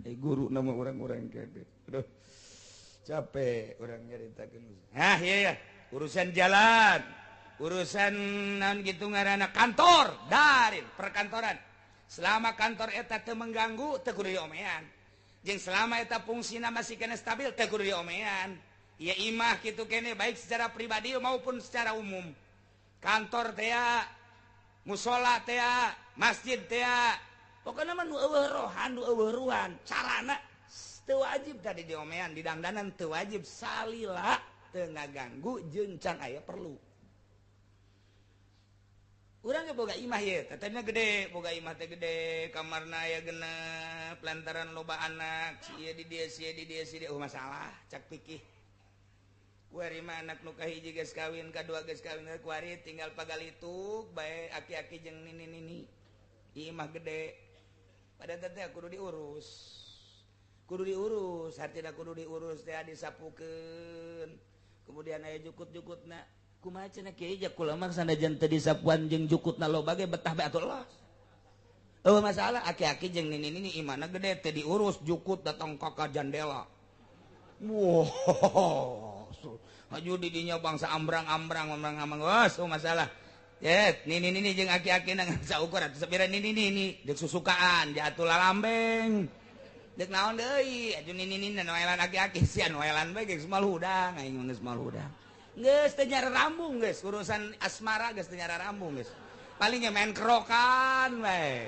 Guru nama orang-orang kayak aduh. Capek orang nyaritakeun. Hah, iya ya. Urusan jalan, urusan naon gitu ngaranna kantor, darin perkantoran. Selama kantor eta teu mengganggu, teu kudu diomean. Jeung selama eta fungsina masih kena stabil, teu kudu diomean. Ieu imah kitu kene baik secara pribadi maupun secara umum. Kantor teh, musola teh, masjid teh. Pokona mah nu eueuh rohan, nu eueuh ruhan, carana teu wajib tadi diomean, di dangdanan teu wajib salila teu ngaganggu jeung can aya perlu. Urang ge boga imah ieu, tetehna gede, boga imah teh gede, kamarna aya genep, lantaran loba anak, si ieu di dieu, si ieu di dieu, si dieu, masalah cak pikih. Kuari mah anak nu kahiji geus kawin, kadua geus kawin, kuari tinggal pagalituk bae aki-aki jeung nini-nini. Imah gede. Pada teteh kudu diurus. Kudu diurus, hartina kudu diurus teh disapukeun. Kemudian aya jukut-jukutna. Kumaha cenah kiai jak kula mah sanajan teu disapuan jeung jukutna loba ge betah bae atuh los. Eueuh masalah aki-aki jeung nini-nini imana gede teu diurus jukut datang ka jandela. Wow. Haju di dinya bangsa ambrang-ambrang ambrang-ambrang geus oh masalah. Yet, nini-nini jeung aki-aki ngan saukur atuh sapira nini-nini deuk susukaan diatur lalambeng. Deuk naon deui atuh nini-nini noelan aki-aki sia noelan bae geus mal hudang aing geus mal hudang. Geus teu nyara rambung geus urusan asmara geus teu nyara rambung geus. Paling ge main kerokan bae.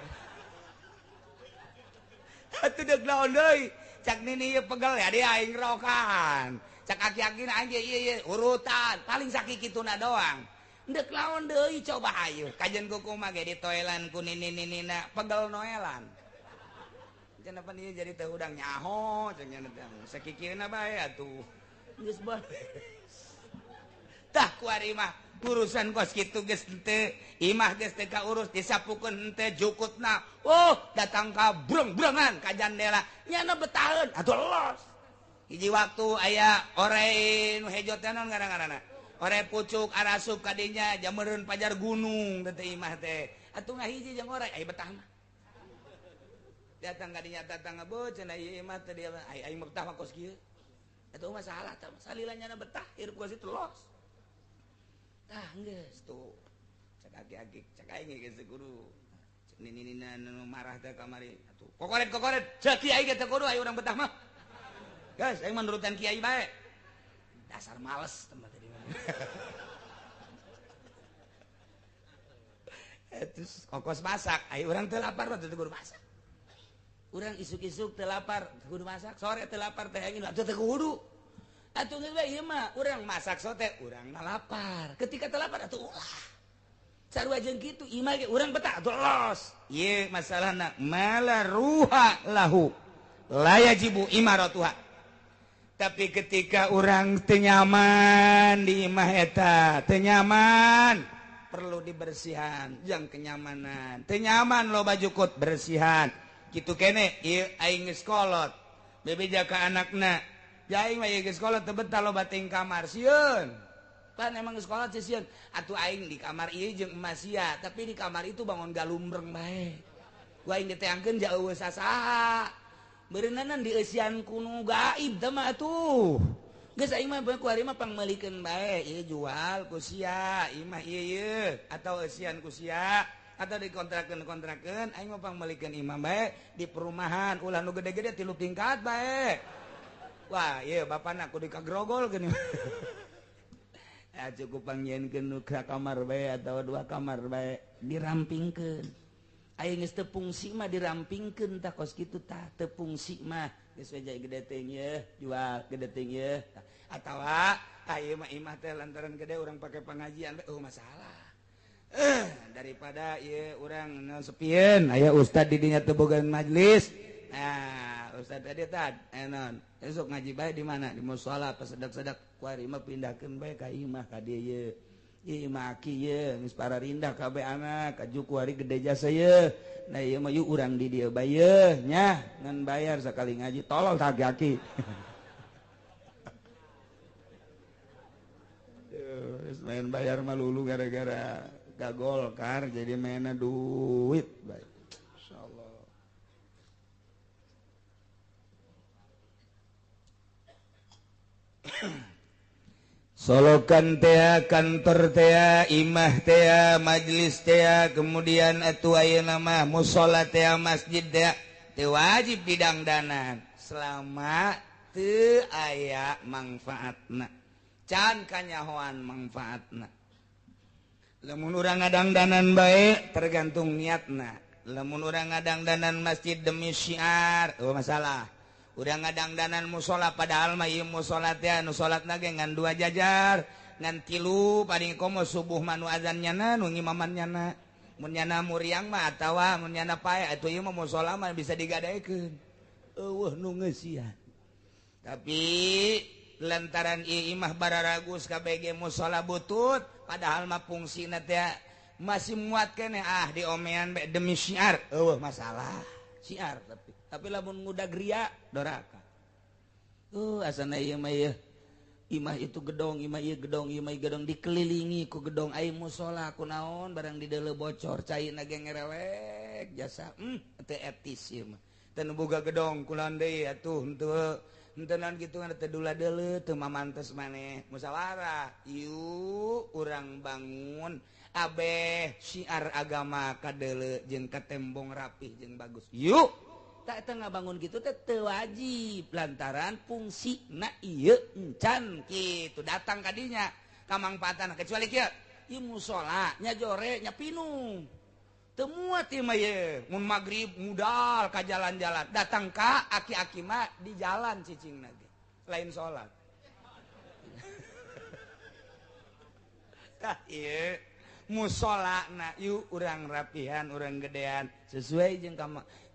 Atuh deuk naon deui cak nini ieu pegel ya dia aing kerokan. Cak aki-aki aing ieu ieu urutan paling sakikituna doang. Ndek lawan deui coba ayo kajen kuku mah ge ditoelan ku nini-ninina pegel noelan. Cenah pan ieu jadi teu hudang nyaho cenah teh sakikieuna bae atuh. Geus beres. Tah kuari mah urusan kos kitu geus henteu, imah geus teu kaurus disapukeun henteu jukutna. Oh, datang ka breng-brengan ka jandela nyana betaheun atuh los. Hiji waktu aya orai nu hejo teh naon ngaran-ngaranna? Ore pucuk arasup kadinya jamereun pajar gunung teh imah teh atuh ngahiji jeung orai ai betah mah datang kadinya datang ngabeuh cenah ieu imah teh dia ai aing betah mah kos kieu atuh masalah tah salila nyana betah hirup kos itu los tah geus tuh cak aki-aki cak aing geus kudu cek nini-nina nu marah teh kamari atuh kokoret-kokoret cek kiai ge teh kudu aya urang betah mah geus aing mah nurutan kiai bae dasar males tempat tadi. Terus kokos masak, ayo orang teu lapar mah teu kudu masak. Urang isuk-isuk teu lapar, teu kudu masak, sore teu lapar teh angin atuh teu kudu. Atuh geus bae ieu mah urang masak sote, urang na lapar. Ketika teu lapar atuh ulah. Sarua jeung kitu imah ge urang betah atuh los. Ieu masalahna mala ruha lahu la yajibu imaratuha. Tapi ketika orang teu nyaman di imah eta, teu nyaman, perlu dibersihan, jang kenyamanan. Teu nyaman loba jukut bersihan. Kitu kene ieu aing geus kolot. Bebeja ka anakna, ja aing mah ieu geus kolot teu betah loba ting kamar sieun. Pan emang geus kolot sieun. Atuh aing di kamar ieu jeung emas sia, tapi di kamar itu bangun galumbreng bae. Ku aing diteangkeun jauh sasaha. Berenang di eusian kuno gaib teh mah atuh. Geus aing mah ku ari mah pangmeulikeun bae, ieu jual ku sia, imah ieu ieu atau eusian ku sia atau dikontrakeun-kontrakeun aing mah pangmeulikeun imah bae di perumahan ulah nu gede-gede 3 tingkat bae. Wah, ieu bapana kudu kagrogol geuning. Ya cukup pangnyieunkeun nu ka kamar bae atau 2 kamar bae dirampingkeun. Aing geus teu fungsi mah dirampingkeun tah kos kitu tah teu fungsi mah geus we gede teuing yeuh jual gede teuing yeuh atawa ieu mah imah teh lantaran gede urang pake pengajian oh masalah daripada ieu urang sepieun aya ustad di dinya teu boga majelis nah ustad tadi tad naon esuk ngaji bae di mana di musala pasedak-sedak kuari mah pindahkeun bae ka imah ka dieu yeuh imah aki ye geus pararindah kabeh anak aju kuari gede jasa ye nah ieu mah yuk urang di dieu bae ye nya ngan bayar sakali ngaji tolol tah aki geus main bayar mah lulu gara-gara gagolkar jadi mainna duit bae insyaallah. Solokan tea, kantor tea, imah tea, majlis tea, kemudian atuh ayeuna mah musholla tea, masjid tea, teu wajib didangdanan selama teu aya mangfaatna. Can kanyahoan mangfaatna. Lamun urang ngadangdanan bae tergantung niatna. Lamun urang ngadangdanan masjid demi syiar, oh masalah. Urang ngadangdanan musola padahal mah ieu musola teh anu salatna ge ngan 2 jajar ngan 3 paling komo subuh mah nu azan nyana nu ngimaman nyana mun nyana muriang mah atawa mun nyana pae atuh ieu mah musola mah bisa digadaekeun eueuh nu ngeusian tapi lantaran ieu imah bararagus kabeh musola butut padahal mah fungsina teh masih muat keneh ah diomean bae demi syiar eueuh masalah. Syiar tapi lamun ngudag ria doraka. Asana ieu mah ieu imah itu gedong, imah ieu gedong, imah ieu gedong dikelilingi ku gedong ai musala kunaon barang di deuleu bocor caina ge ngerewek jasa. Teu etis ieu mah. Teu nu boga gedong kunaon deui atuh henteu henteu naon kitu teu dula deuleu teu mamantes maneh musyawarah. Yuk urang bangun abeh syiar agama ka deuleu jeung ka tembong rapih jeung bagus. Yuk tak tengah bangun gitu teh teu wajib lantaran fungsi na ieu encan kitu datang kadinya kamangpaatan kecuali kieu ieu musala nya jore nya pinung teu muat ieu mah ye mun magrib mudal ka jalan-jalan datang ka aki-aki mah di jalan cicingna ge lain salat. Tah ieu musola na yuk urang rapihan urang gedean sesuai jeung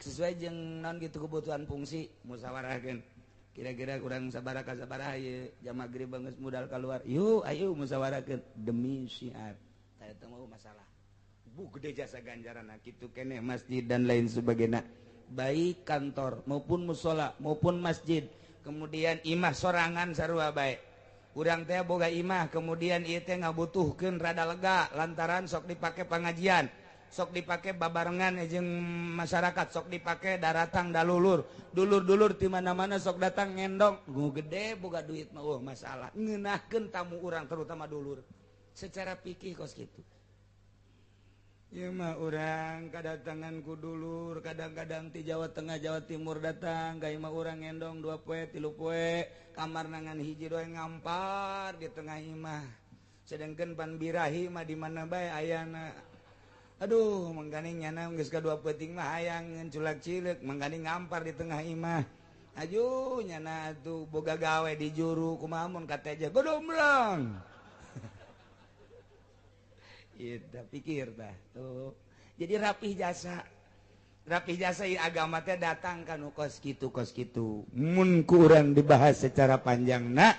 sesuai jeung non gitu kebutuhan fungsi musyawarahkeun kira-kira urang sabaraha ka sabaraha ieu jam magrib geus mudal keluar yuk ayo musyawarahkeun demi syiar tah eta mah masalah bu gede jasa ganjaran kitu keneh masjid dan lain sebagainya baik kantor maupun musola maupun masjid kemudian imah sorangan sarua bae. Urang teh boga imah kemudian ieu teh ngabutuhkeun rada lega lantaran sok dipake pangajian, sok dipake babarengan jeung masyarakat, sok dipake daratang dalulur, dulur-dulur ti mana-mana sok datang ngendong, nu gede boga duit mah eueuh masalah. Ngeunahkeun tamu urang terutama dulur. Secara pikir kos kitu. Ieu mah urang kadatangan ku dulur, kadang-kadang ti Jawa Tengah, Jawa Timur datang, ka imah urang ngendong 2 poe, 3 poe, kamar nangan hiji doe ngampar di tengah imah. Sedangkan pan birahi mah di mana bae ayana. Aduh, mangkane nyana geus ka 2 peuting mah hayang culak-cileuk, mangkane ngampar di tengah imah. Ajuh nyana atuh boga gawe di juru kumaha mun kateja godombrang. Itu pikir dah tuh. Jadi rapih jasa. Rapih jasa ieu agama teh datang ka nu kos kitu kos kitu. Mun ku urang dibahas secara panjangna,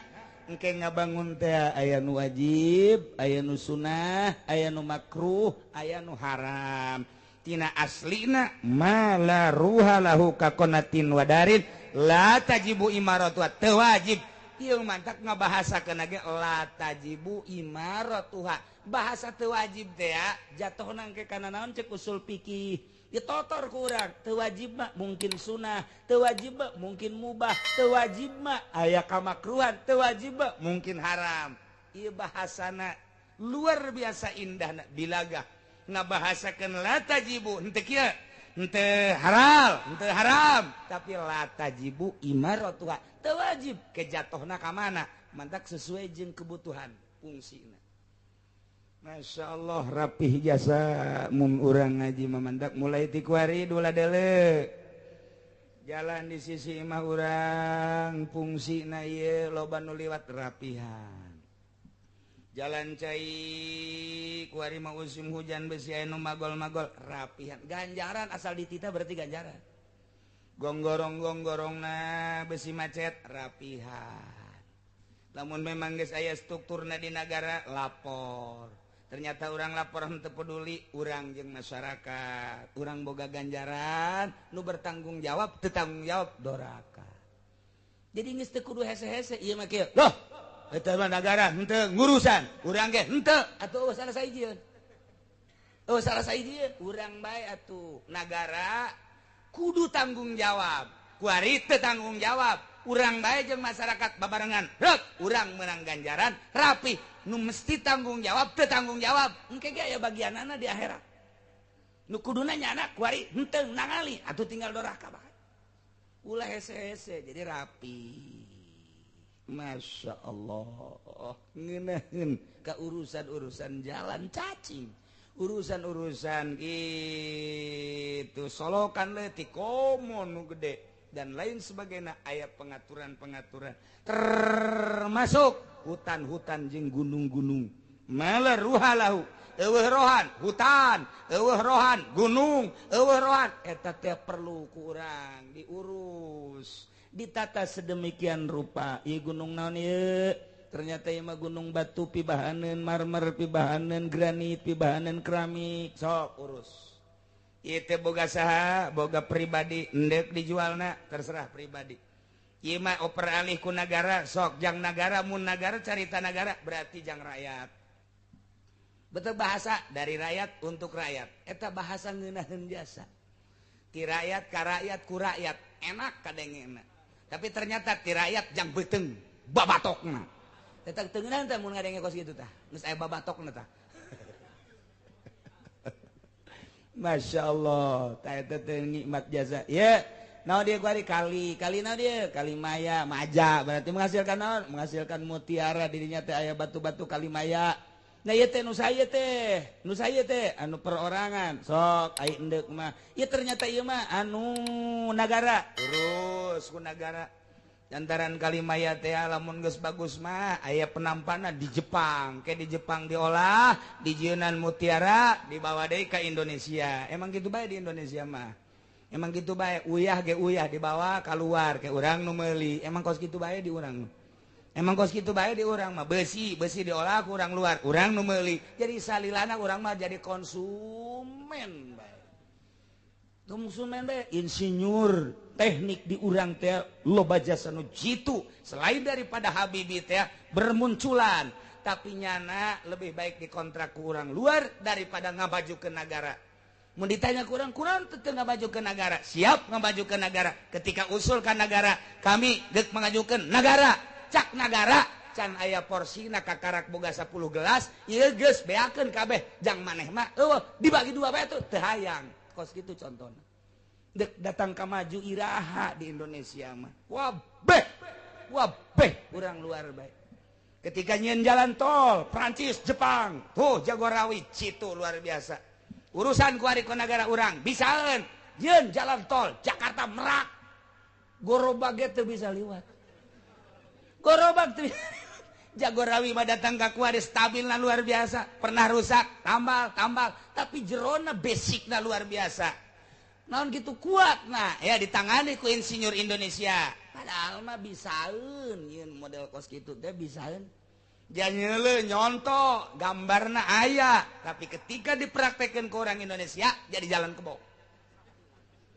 engke ngabangun teh aya nu wajib, aya nu sunah, aya nu makruh, aya nu haram. Tina aslina ma la ruha lahu kakonatin wadarin la tajibu imaratu teu wajib. Ieu mantak ngabahasakeun ge la tajibu imaratuha. Bahasa teu wajib teh jatuh nangke kana naon cek usul fikih ditotor ku urang teu wajib mah mungkin sunah, teu wajib mah mungkin mubah, teu wajib mah aya kamakruhan, teu wajib mah mungkin haram. Ieu bahasana luar biasa indahna bilagah ngabahasakeun la tajibu henteu kieu henteu halal henteu haram tapi la tajibu imaratuha teu wajib kejatuhna ka mana mantak sesuai jeung kebutuhan fungsina. Masya Allah rapih jasa mun urang ngaji mamandak mulai ti kuari dula deuleu jalan di sisi imah urang fungsina ieu loba nu liwat rapihan jalan cai kuari mah musim hujan besi aya nu magol-magol rapihan ganjaran asal ditita berarti ganjaran gonggorong-gonggorongna besi macet rapihan lamun memang geus aya strukturna di nagara lapor. Ternyata orang lapor henteu peduli urang jeung masyarakat, urang boga ganjaran nu bertanggung jawab teu tanggung jawab doraka. Jadi geus teu kudu hese-hese ieu mah kieu. Loh, eta mah nagara henteu ngurusan, urang ge henteu atuh salah sahijieun. Oh salah sahijieun, urang bae atuh nagara kudu tanggung jawab, kuari teu tanggung jawab. Urang bae jeung masyarakat babarengan rek urang menang ganjaran rapi nu mesti tanggung jawab teu tanggung jawab engke ge aya bagianana di akhirat nu kuduna nyana kuari henteu nangali atuh tinggal doraka bae ulah hese-hese jadi rapi. Masya Allah ngeunaheun ka urusan-urusan jalan cacing urusan-urusan kitu solokan leutik komo nu gede dan lain sebagainya aya pengaturan-pengaturan termasuk hutan-hutan jeung gunung-gunung mala ruhalahu eueuh rohan hutan eueuh rohan gunung eueuh rohan eta teh perlu ku urang diurus ditata sedemikian rupa. Ieu gunung naon ieu? Ternyata ieu mah gunung batu pibahaneun marmer pibahaneun granit pibahaneun keramik sok urus. Ieu teh boga saha, boga pribadi, endek dijualna terserah pribadi. Ieu mah oper alih ku nagara, sok jang nagara, mun nagara carita nagara berarti jang rakyat. Betul bahasa dari rakyat untuk rakyat. Eta bahasa ngeunaheun jasa. Ti rakyat ka rakyat ku rakyat, enak kadengena. Tapi ternyata ti rakyat jang beuteung babatokna. Eta teu ngeunaheun teh mun ngadenge kos kitu tah. Geus aya babatokna tah. Masya Allah, tah eta teh nikmat jasa. Ye, naon dia kuari kali, kali naon dia? Kalimaya, maja, berarti menghasilkan naon? Menghasilkan mutiara dirinya teh aya batu-batu kalimaya. Nah ieu teh nu saya teh, nu saya teh anu perorangan, sok ai endeuk mah. Ieu ternyata ieu mah anu nagara, urus ku nagara. Lantaran kalimaya teh lamun geus bagus mah aya penampana di Jepang, ke di Jepang diolah, dijieunnan mutiara dibawa deui ka Indonesia. Emang kitu bae di Indonesia mah. Emang kitu bae uyah ge uyah dibawa keluar ke urang nu meuli. Emang kos kitu bae di urang. Emang kos kitu bae di urang mah besi, besi diolah ku urang luar, urang nu meuli. Jadi salilana urang mah jadi konsumen bae. Konsumen bae insinyur teknik di urang teh loba jasa nu jitu selain daripada Habibie teh bermunculan, tapi nyana lebih baik dikontrak ku urang luar daripada ngabaju ke nagara. Mun ditanya ku urang, kurang teu ngabaju ke nagara, siap ngabaju ke nagara. Ketika usul ka nagara, kami geuk mengajukeun nagara, cak nagara can aya porsina kakarak boga 10 gelas, ieu geus beakeun kabeh jang maneh mah eueuh dibagi dua bae tuh teu hayang. Kos kitu contohna. Dek datang ka maju iraha di Indonesia mah. Wabeh, wabeh urang luar bae. Ketika nyieun jalan tol Prancis, Jepang, tuh Jagorawi citu luar biasa. Urusan ku ari ku nagara urang bisaeun nyieun jalan tol Jakarta Merak. Gorobag ge teu bisa liwat. Gorobag teu. Jagorawi mah datang ka kuari stabilna luar biasa, pernah rusak, tambal, tambal, tapi jerona basicna luar biasa. Naon gitu kuat nah ya ditangani ku insinyur Indonesia. Padahal mah bisaeun yeun model kos kitu teh bisaeun. Jangan nyonto gambarna aya, tapi ketika dipraktekeun ku orang Indonesia jadi jalan kebo.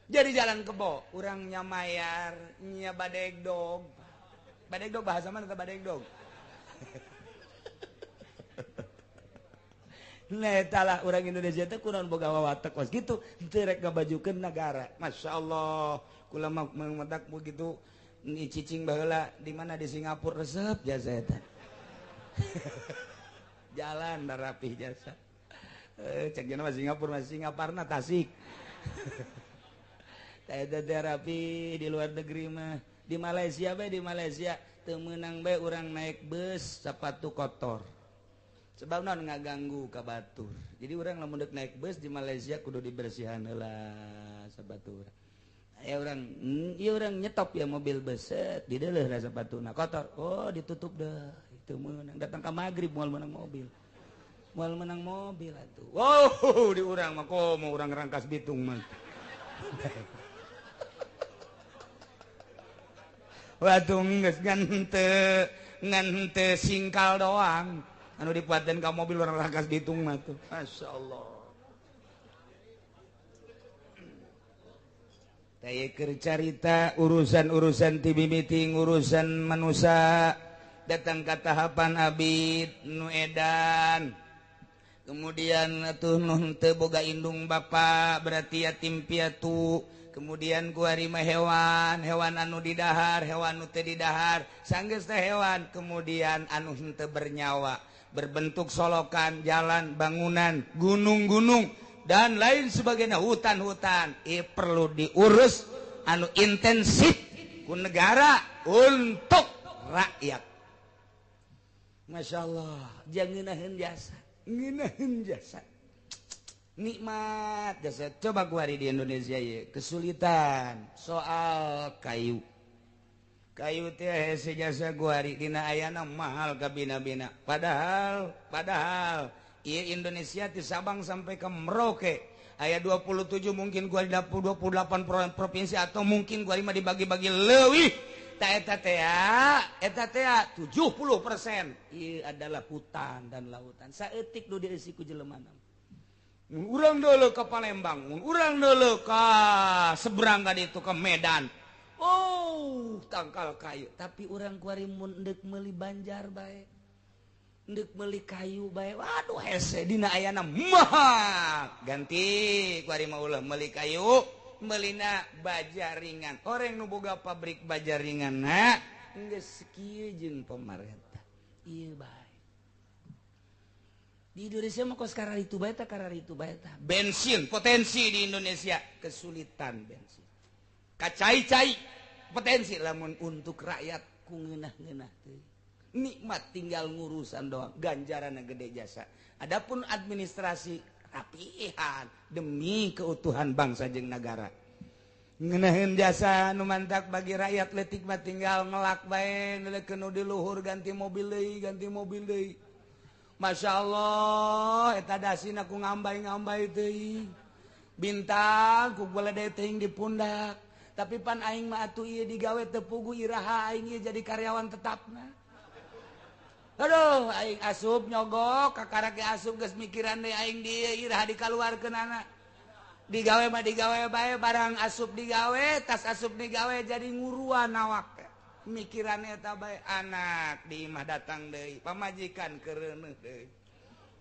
Jadi jalan kebo, urang nya mayar nya badegdog. Badegdog bahasa mana teh badegdog? Nah, talah orang Indonesia teh kunaon boga wawatek kos kitu, teu rek ngabajukeun nagara. Masya Allah, kula mah mentak begitu ni cicing baheula di mana di Singapura resep jasa eta. Jalan rapih jasa. Cek jana mah Singapura mah Singaparna Tasik. Tah eta teh rapi di luar negeri mah. Di Malaysia bae, di Malaysia teu meunang bae urang naik bus sepatu kotor. Sebab naon ngaganggu ka batur. Jadi urang lamun deuk naik bus di Malaysia kudu dibersihan heula sapatu urang. Aya urang, ieu urang nyetop ya mobil bus, dideuleuh lah sapatuna kotor. Oh, ditutup deh. Teu meunang datang ka magrib moal meunang mobil. Moal meunang mobil atuh. Wow, di urang mah komo urang Rangkas Bitung mah. Waduh geus ngan teu singkal doang. Anu dipuatin ka mobil orang Rangkas Bitung mah tuh. Masya Allah. Teh keur carita urusan-urusan ti mimiti urusan manusia datang ka tahapan abid nu edan. Kemudian atuh nu teu boga indung bapa berarti yatim piatu. Kemudian kuari mah hewan, hewan anu didahar, hewan nu teu didahar, sanggeus teh hewan, kemudian anu henteu bernyawa, berbentuk solokan, jalan, bangunan, gunung-gunung dan lain sebagainya, hutan-hutan. Perlu diurus anu intensif ku negara untuk rakyat. Masya Allah, jangan ngeunaheun jasa, ngeunaheun jasa. Nikmat jasa. Coba kuari di Indonesia ya, kesulitan soal kayu. Kayu teh hese jasa kuari dina ayana mahal kabina-bina. Padahal ieu Indonesia ti Sabang sampai ke Merauke aya 27 mungkin kuari 28 provinsi atau mungkin kuari mah dibagi-bagi leuwih. Ta eta teh eta teh 70% ieu adalah hutan dan lautan. Saeutik nu dieusi ku jelema. Mun urang deuleu ka Palembang, mun urang deuleu ka seberang ka ditu ka Medan. Oh, tangkal kayu. Tapi urang kuari mun deuk meuli Banjar bae. Deuk meuli kayu bae. Waduh hese dina ayana mahal. Ganti kuari mah ulah meuli kayu, meulina baja ringan. Orang nu boga pabrik baja ringan na geus kieu jeung pamarentah. Ieu bae. Di Indonesia mah kos kararitu bae tah, kararitu bae tah. Bensin potensi di Indonesia kesulitan bensin. Kacai-cai potensi lamun untuk rakyat ku ngeunah-ngeunah teh. Nikmat tinggal ngurusan doang, ganjaran gede jasa. Adapun administrasi rapihan demi keutuhan bangsa jeung negara. Ngeunaheun jasa nu mantak bagi rakyat leutik mah tinggal ngelak bae, neulekeun nu di luhur ganti mobil deui, ganti mobil deui. Masya Allah, eta dasina ku ngambay-ngambay teuing. Bintang ku beledai teuing di pundak. Tapi pan aing mah atuh ieu digawe teu puguh iraha aing ieu jadi karyawan tetapna. Aduh, aing asup nyogok, kakara ge asup geus mikiran deui aing di ieu iraha dikaluarkeunana. Digawe mah digawe bae, barang asup digawe, tas asup digawe jadi nguruan awak. Mikiran eta bae, anak di imah datang deui, pamajikan keureuneuh deui.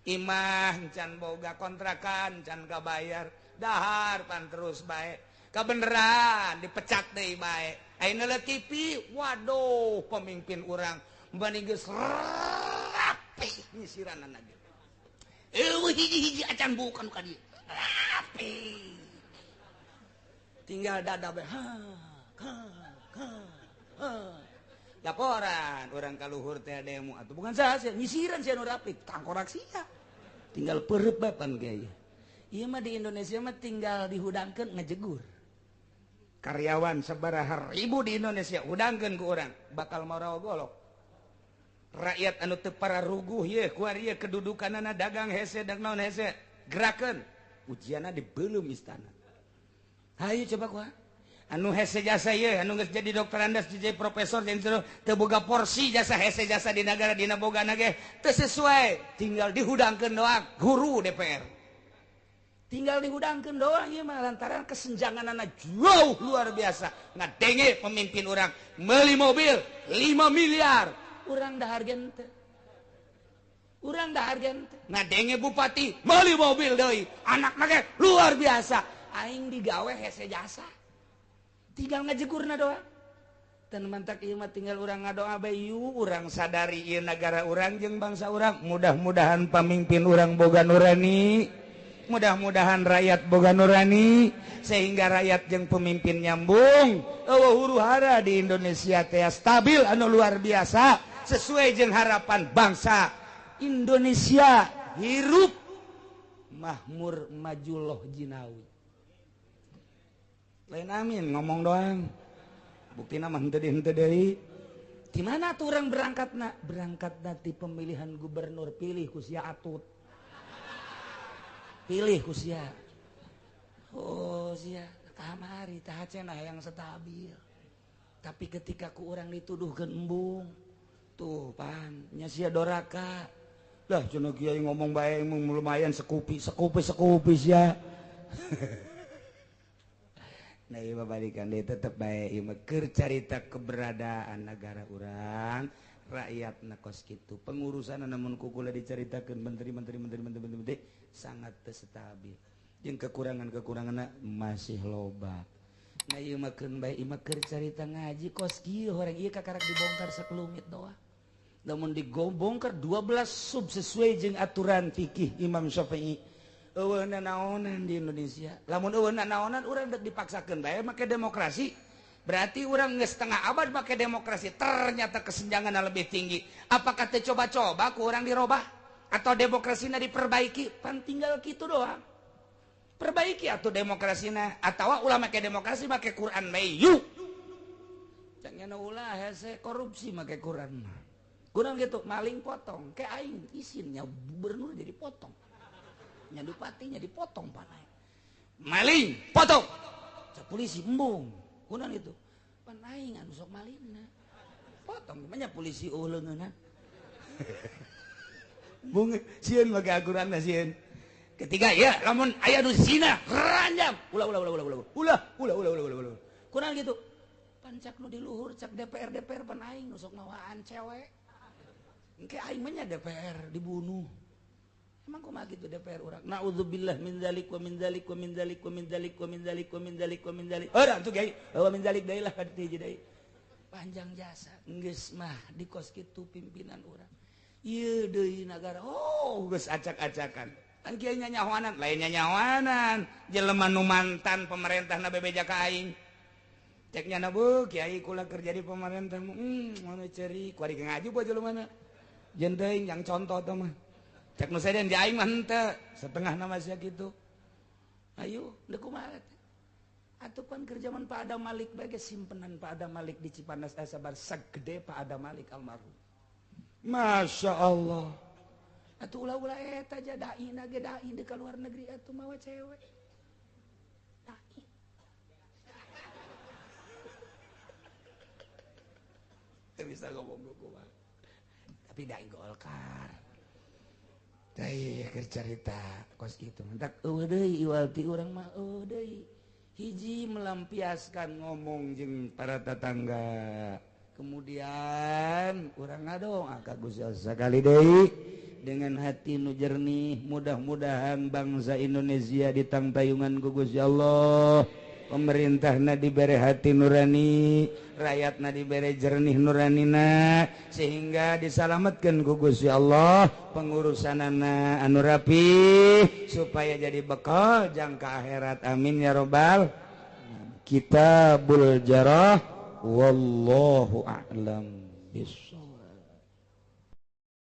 Imah can boga kontrakan, can kabayar, dahar pan terus bae. Kabeneran dipecat deui bae. Ayeuna leuh TV, waduh pemimpin urang bani geus rapi nyisiranana ge. Eueuh hiji-hiji acan bukan ka dieu. Rapi. Tinggal dada bae. Ha ha ha. Laporan orang kaluhur teh demo atuh bukan saya nyisiran sia nu rapi tangkorak sia tinggal perep bae pan ge ieu mah di Indonesia mah tinggal dihudangkeun ngejegur karyawan sabaraha ribu di Indonesia hudangkeun ku urang bakal marawa golok rakyat anu teu pararuguh ye kuari ye kedudukanana dagang hese dag naon hese gerakeun ujianna di beuleum istana. Hayu coba kuah anu hese jasa ye anu geus jadi dokter andas jadi profesor jadi teu boga porsi jasa hese jasa di negara dina bogana ge teu sesuai tinggal dihudangkeun doang guru DPR tinggal dihudangkeun doang ieu mah lantaran kesenjanganana jauh luar biasa ngadenge pemimpin urang meuli mobil 5 miliar urang dahar ge henteu urang dahar ge henteu ngadenge bupati meuli mobil deui anakna ge luar biasa aing digawe hese jasa tinggal ngajegurna doang. Dan mantak ieu mah tinggal urang ngadoa bae yu urang sadari ieu nagara urang jeung bangsa urang mudah-mudahan pamimpin urang boga nurani, mudah-mudahan rakyat boga nurani sehingga rakyat jeung pemimpin nyambung. Eueuh huru hara di Indonesia teh stabil anu luar biasa sesuai jeung harapan bangsa Indonesia hirup mahmur majuloh jinawi. Lain amin ngomong doang buktina mah henteu deui. Di mana tuh orang berangkatna? Berangkatna di pemilihan gubernur pilih ku sia atut. Pilih ku sia. Oh sia kamari tah cenah yang stabil. Tapi ketika ku urang dituduhkeun embung, tuh pan nya sia doraka. Lah cenah kiai ngomong bae lumayan sekupi sekupi sekupi sia. Nah ieu balikan deui tetep bae ieu mah keur carita keberadaan negara urang, rakyatna kos kitu. Pengurusanna namun ku kula dicaritakeun menteri-menteri menteri-menteri menteri sangat teu stabil. Jeung kekurangan-kekuranganna masih loba. Nah ieu mah keun bae ieu mah keur carita ngaji kos kieu horeng ieu kakarak dibongkar sakelumit doang. Lamun digobongkar 12 sub sesuai jeung aturan fikih Imam Syafi'i. Eueuh nanaonan di Indonesia. Lamun eueuh nanaonan urang dek dipaksakeun bae make demokrasi. Berarti urang geus setengah abad make demokrasi, ternyata kesenjanganna lebih tinggi. Apakah teu coba-coba ku urang dirobah atau demokrasina diperbaiki? Pan tinggal kitu doang. Perbaiki atuh demokrasina atawa ulah make demokrasi make Quran bae yuk. Jangan ulah hese korupsi make Quran. Kurang gitu maling potong, ke aing isinnya gubernur jadi potong. Nya bupatinya dipotong panai. Maling potong. Cak polisi embung. Kunaon itu? Pan aing anu sok malingna. Potong banyak polisi eueuh leungeunna. Bung sieun make Al-Qur'an sieun. Ketiga ya, lamun aya nu zina ranjam. Ulah ulah ulah ulah ulah. Ulah ulah ulah ulah ulah. Kurang gitu. Pan cak nu di luhur cak DPR DPR pan aing nu sok mawaan cewek. Engke aing mah nya DPR dibunuh. Emang kumaha gitu DPR urang? Naudzubillah min dzalik wa min dzalik wa min dzalik wa min dzalik wa min dzalik wa min dzalik wa min dzalik. Ora tuh kiai, wa min dzalik deui lah ka ditu hiji deui. Panjang jasa geus mah di kos kitu pimpinan urang. Ieu deui nagara. Oh, geus acak-acakan. Kan kiai nyanyahoanan, lain nyanyahoanan. Jelema nu mantan pemerintahna bebeja ka aing. Cek nyana bu, kiai kula kerja di pemerintah. Mana ceri, kuari ngaju bae jelema na. Jeung teuing yang contoh teh mah. Cek nu sejen di aing mah henteu, setengah nama sia kitu. Ayo, deuk kumaha teh? Atuh pan keur zaman Pak Adam Malik bae ge simpenan Pak Adam Malik di Cipanas sabar sagede Pak Adam Malik almarhum. Masya Allah. Atuh ulah-ulah eta aja dai na ge dai di luar negeri atuh mawa cewek. Dai. Teu bisa ngomong kumaha. Tapi dai Golkar. Teh keur carita kos kitu. Mentak eueuh deui iwal ti urang mah eueuh deui. Hiji melampiaskan ngomong jeung para tetangga. Kemudian urang ngadong ka Gusti Allah sakali deui dengan hati nu jernih, mudah-mudahan bangsa Indonesia ditangtayungan ku Gusti Allah, pemerintahna dibere hati nurani, rakyatna dibere jernih nuranina, sehingga disalamatkan ku Gusti Allah pengurusanana anu rapi supaya jadi bekal jangka akhirat. Amin ya robbal. Kitabul Jarah, wallahu a'lam bissawab.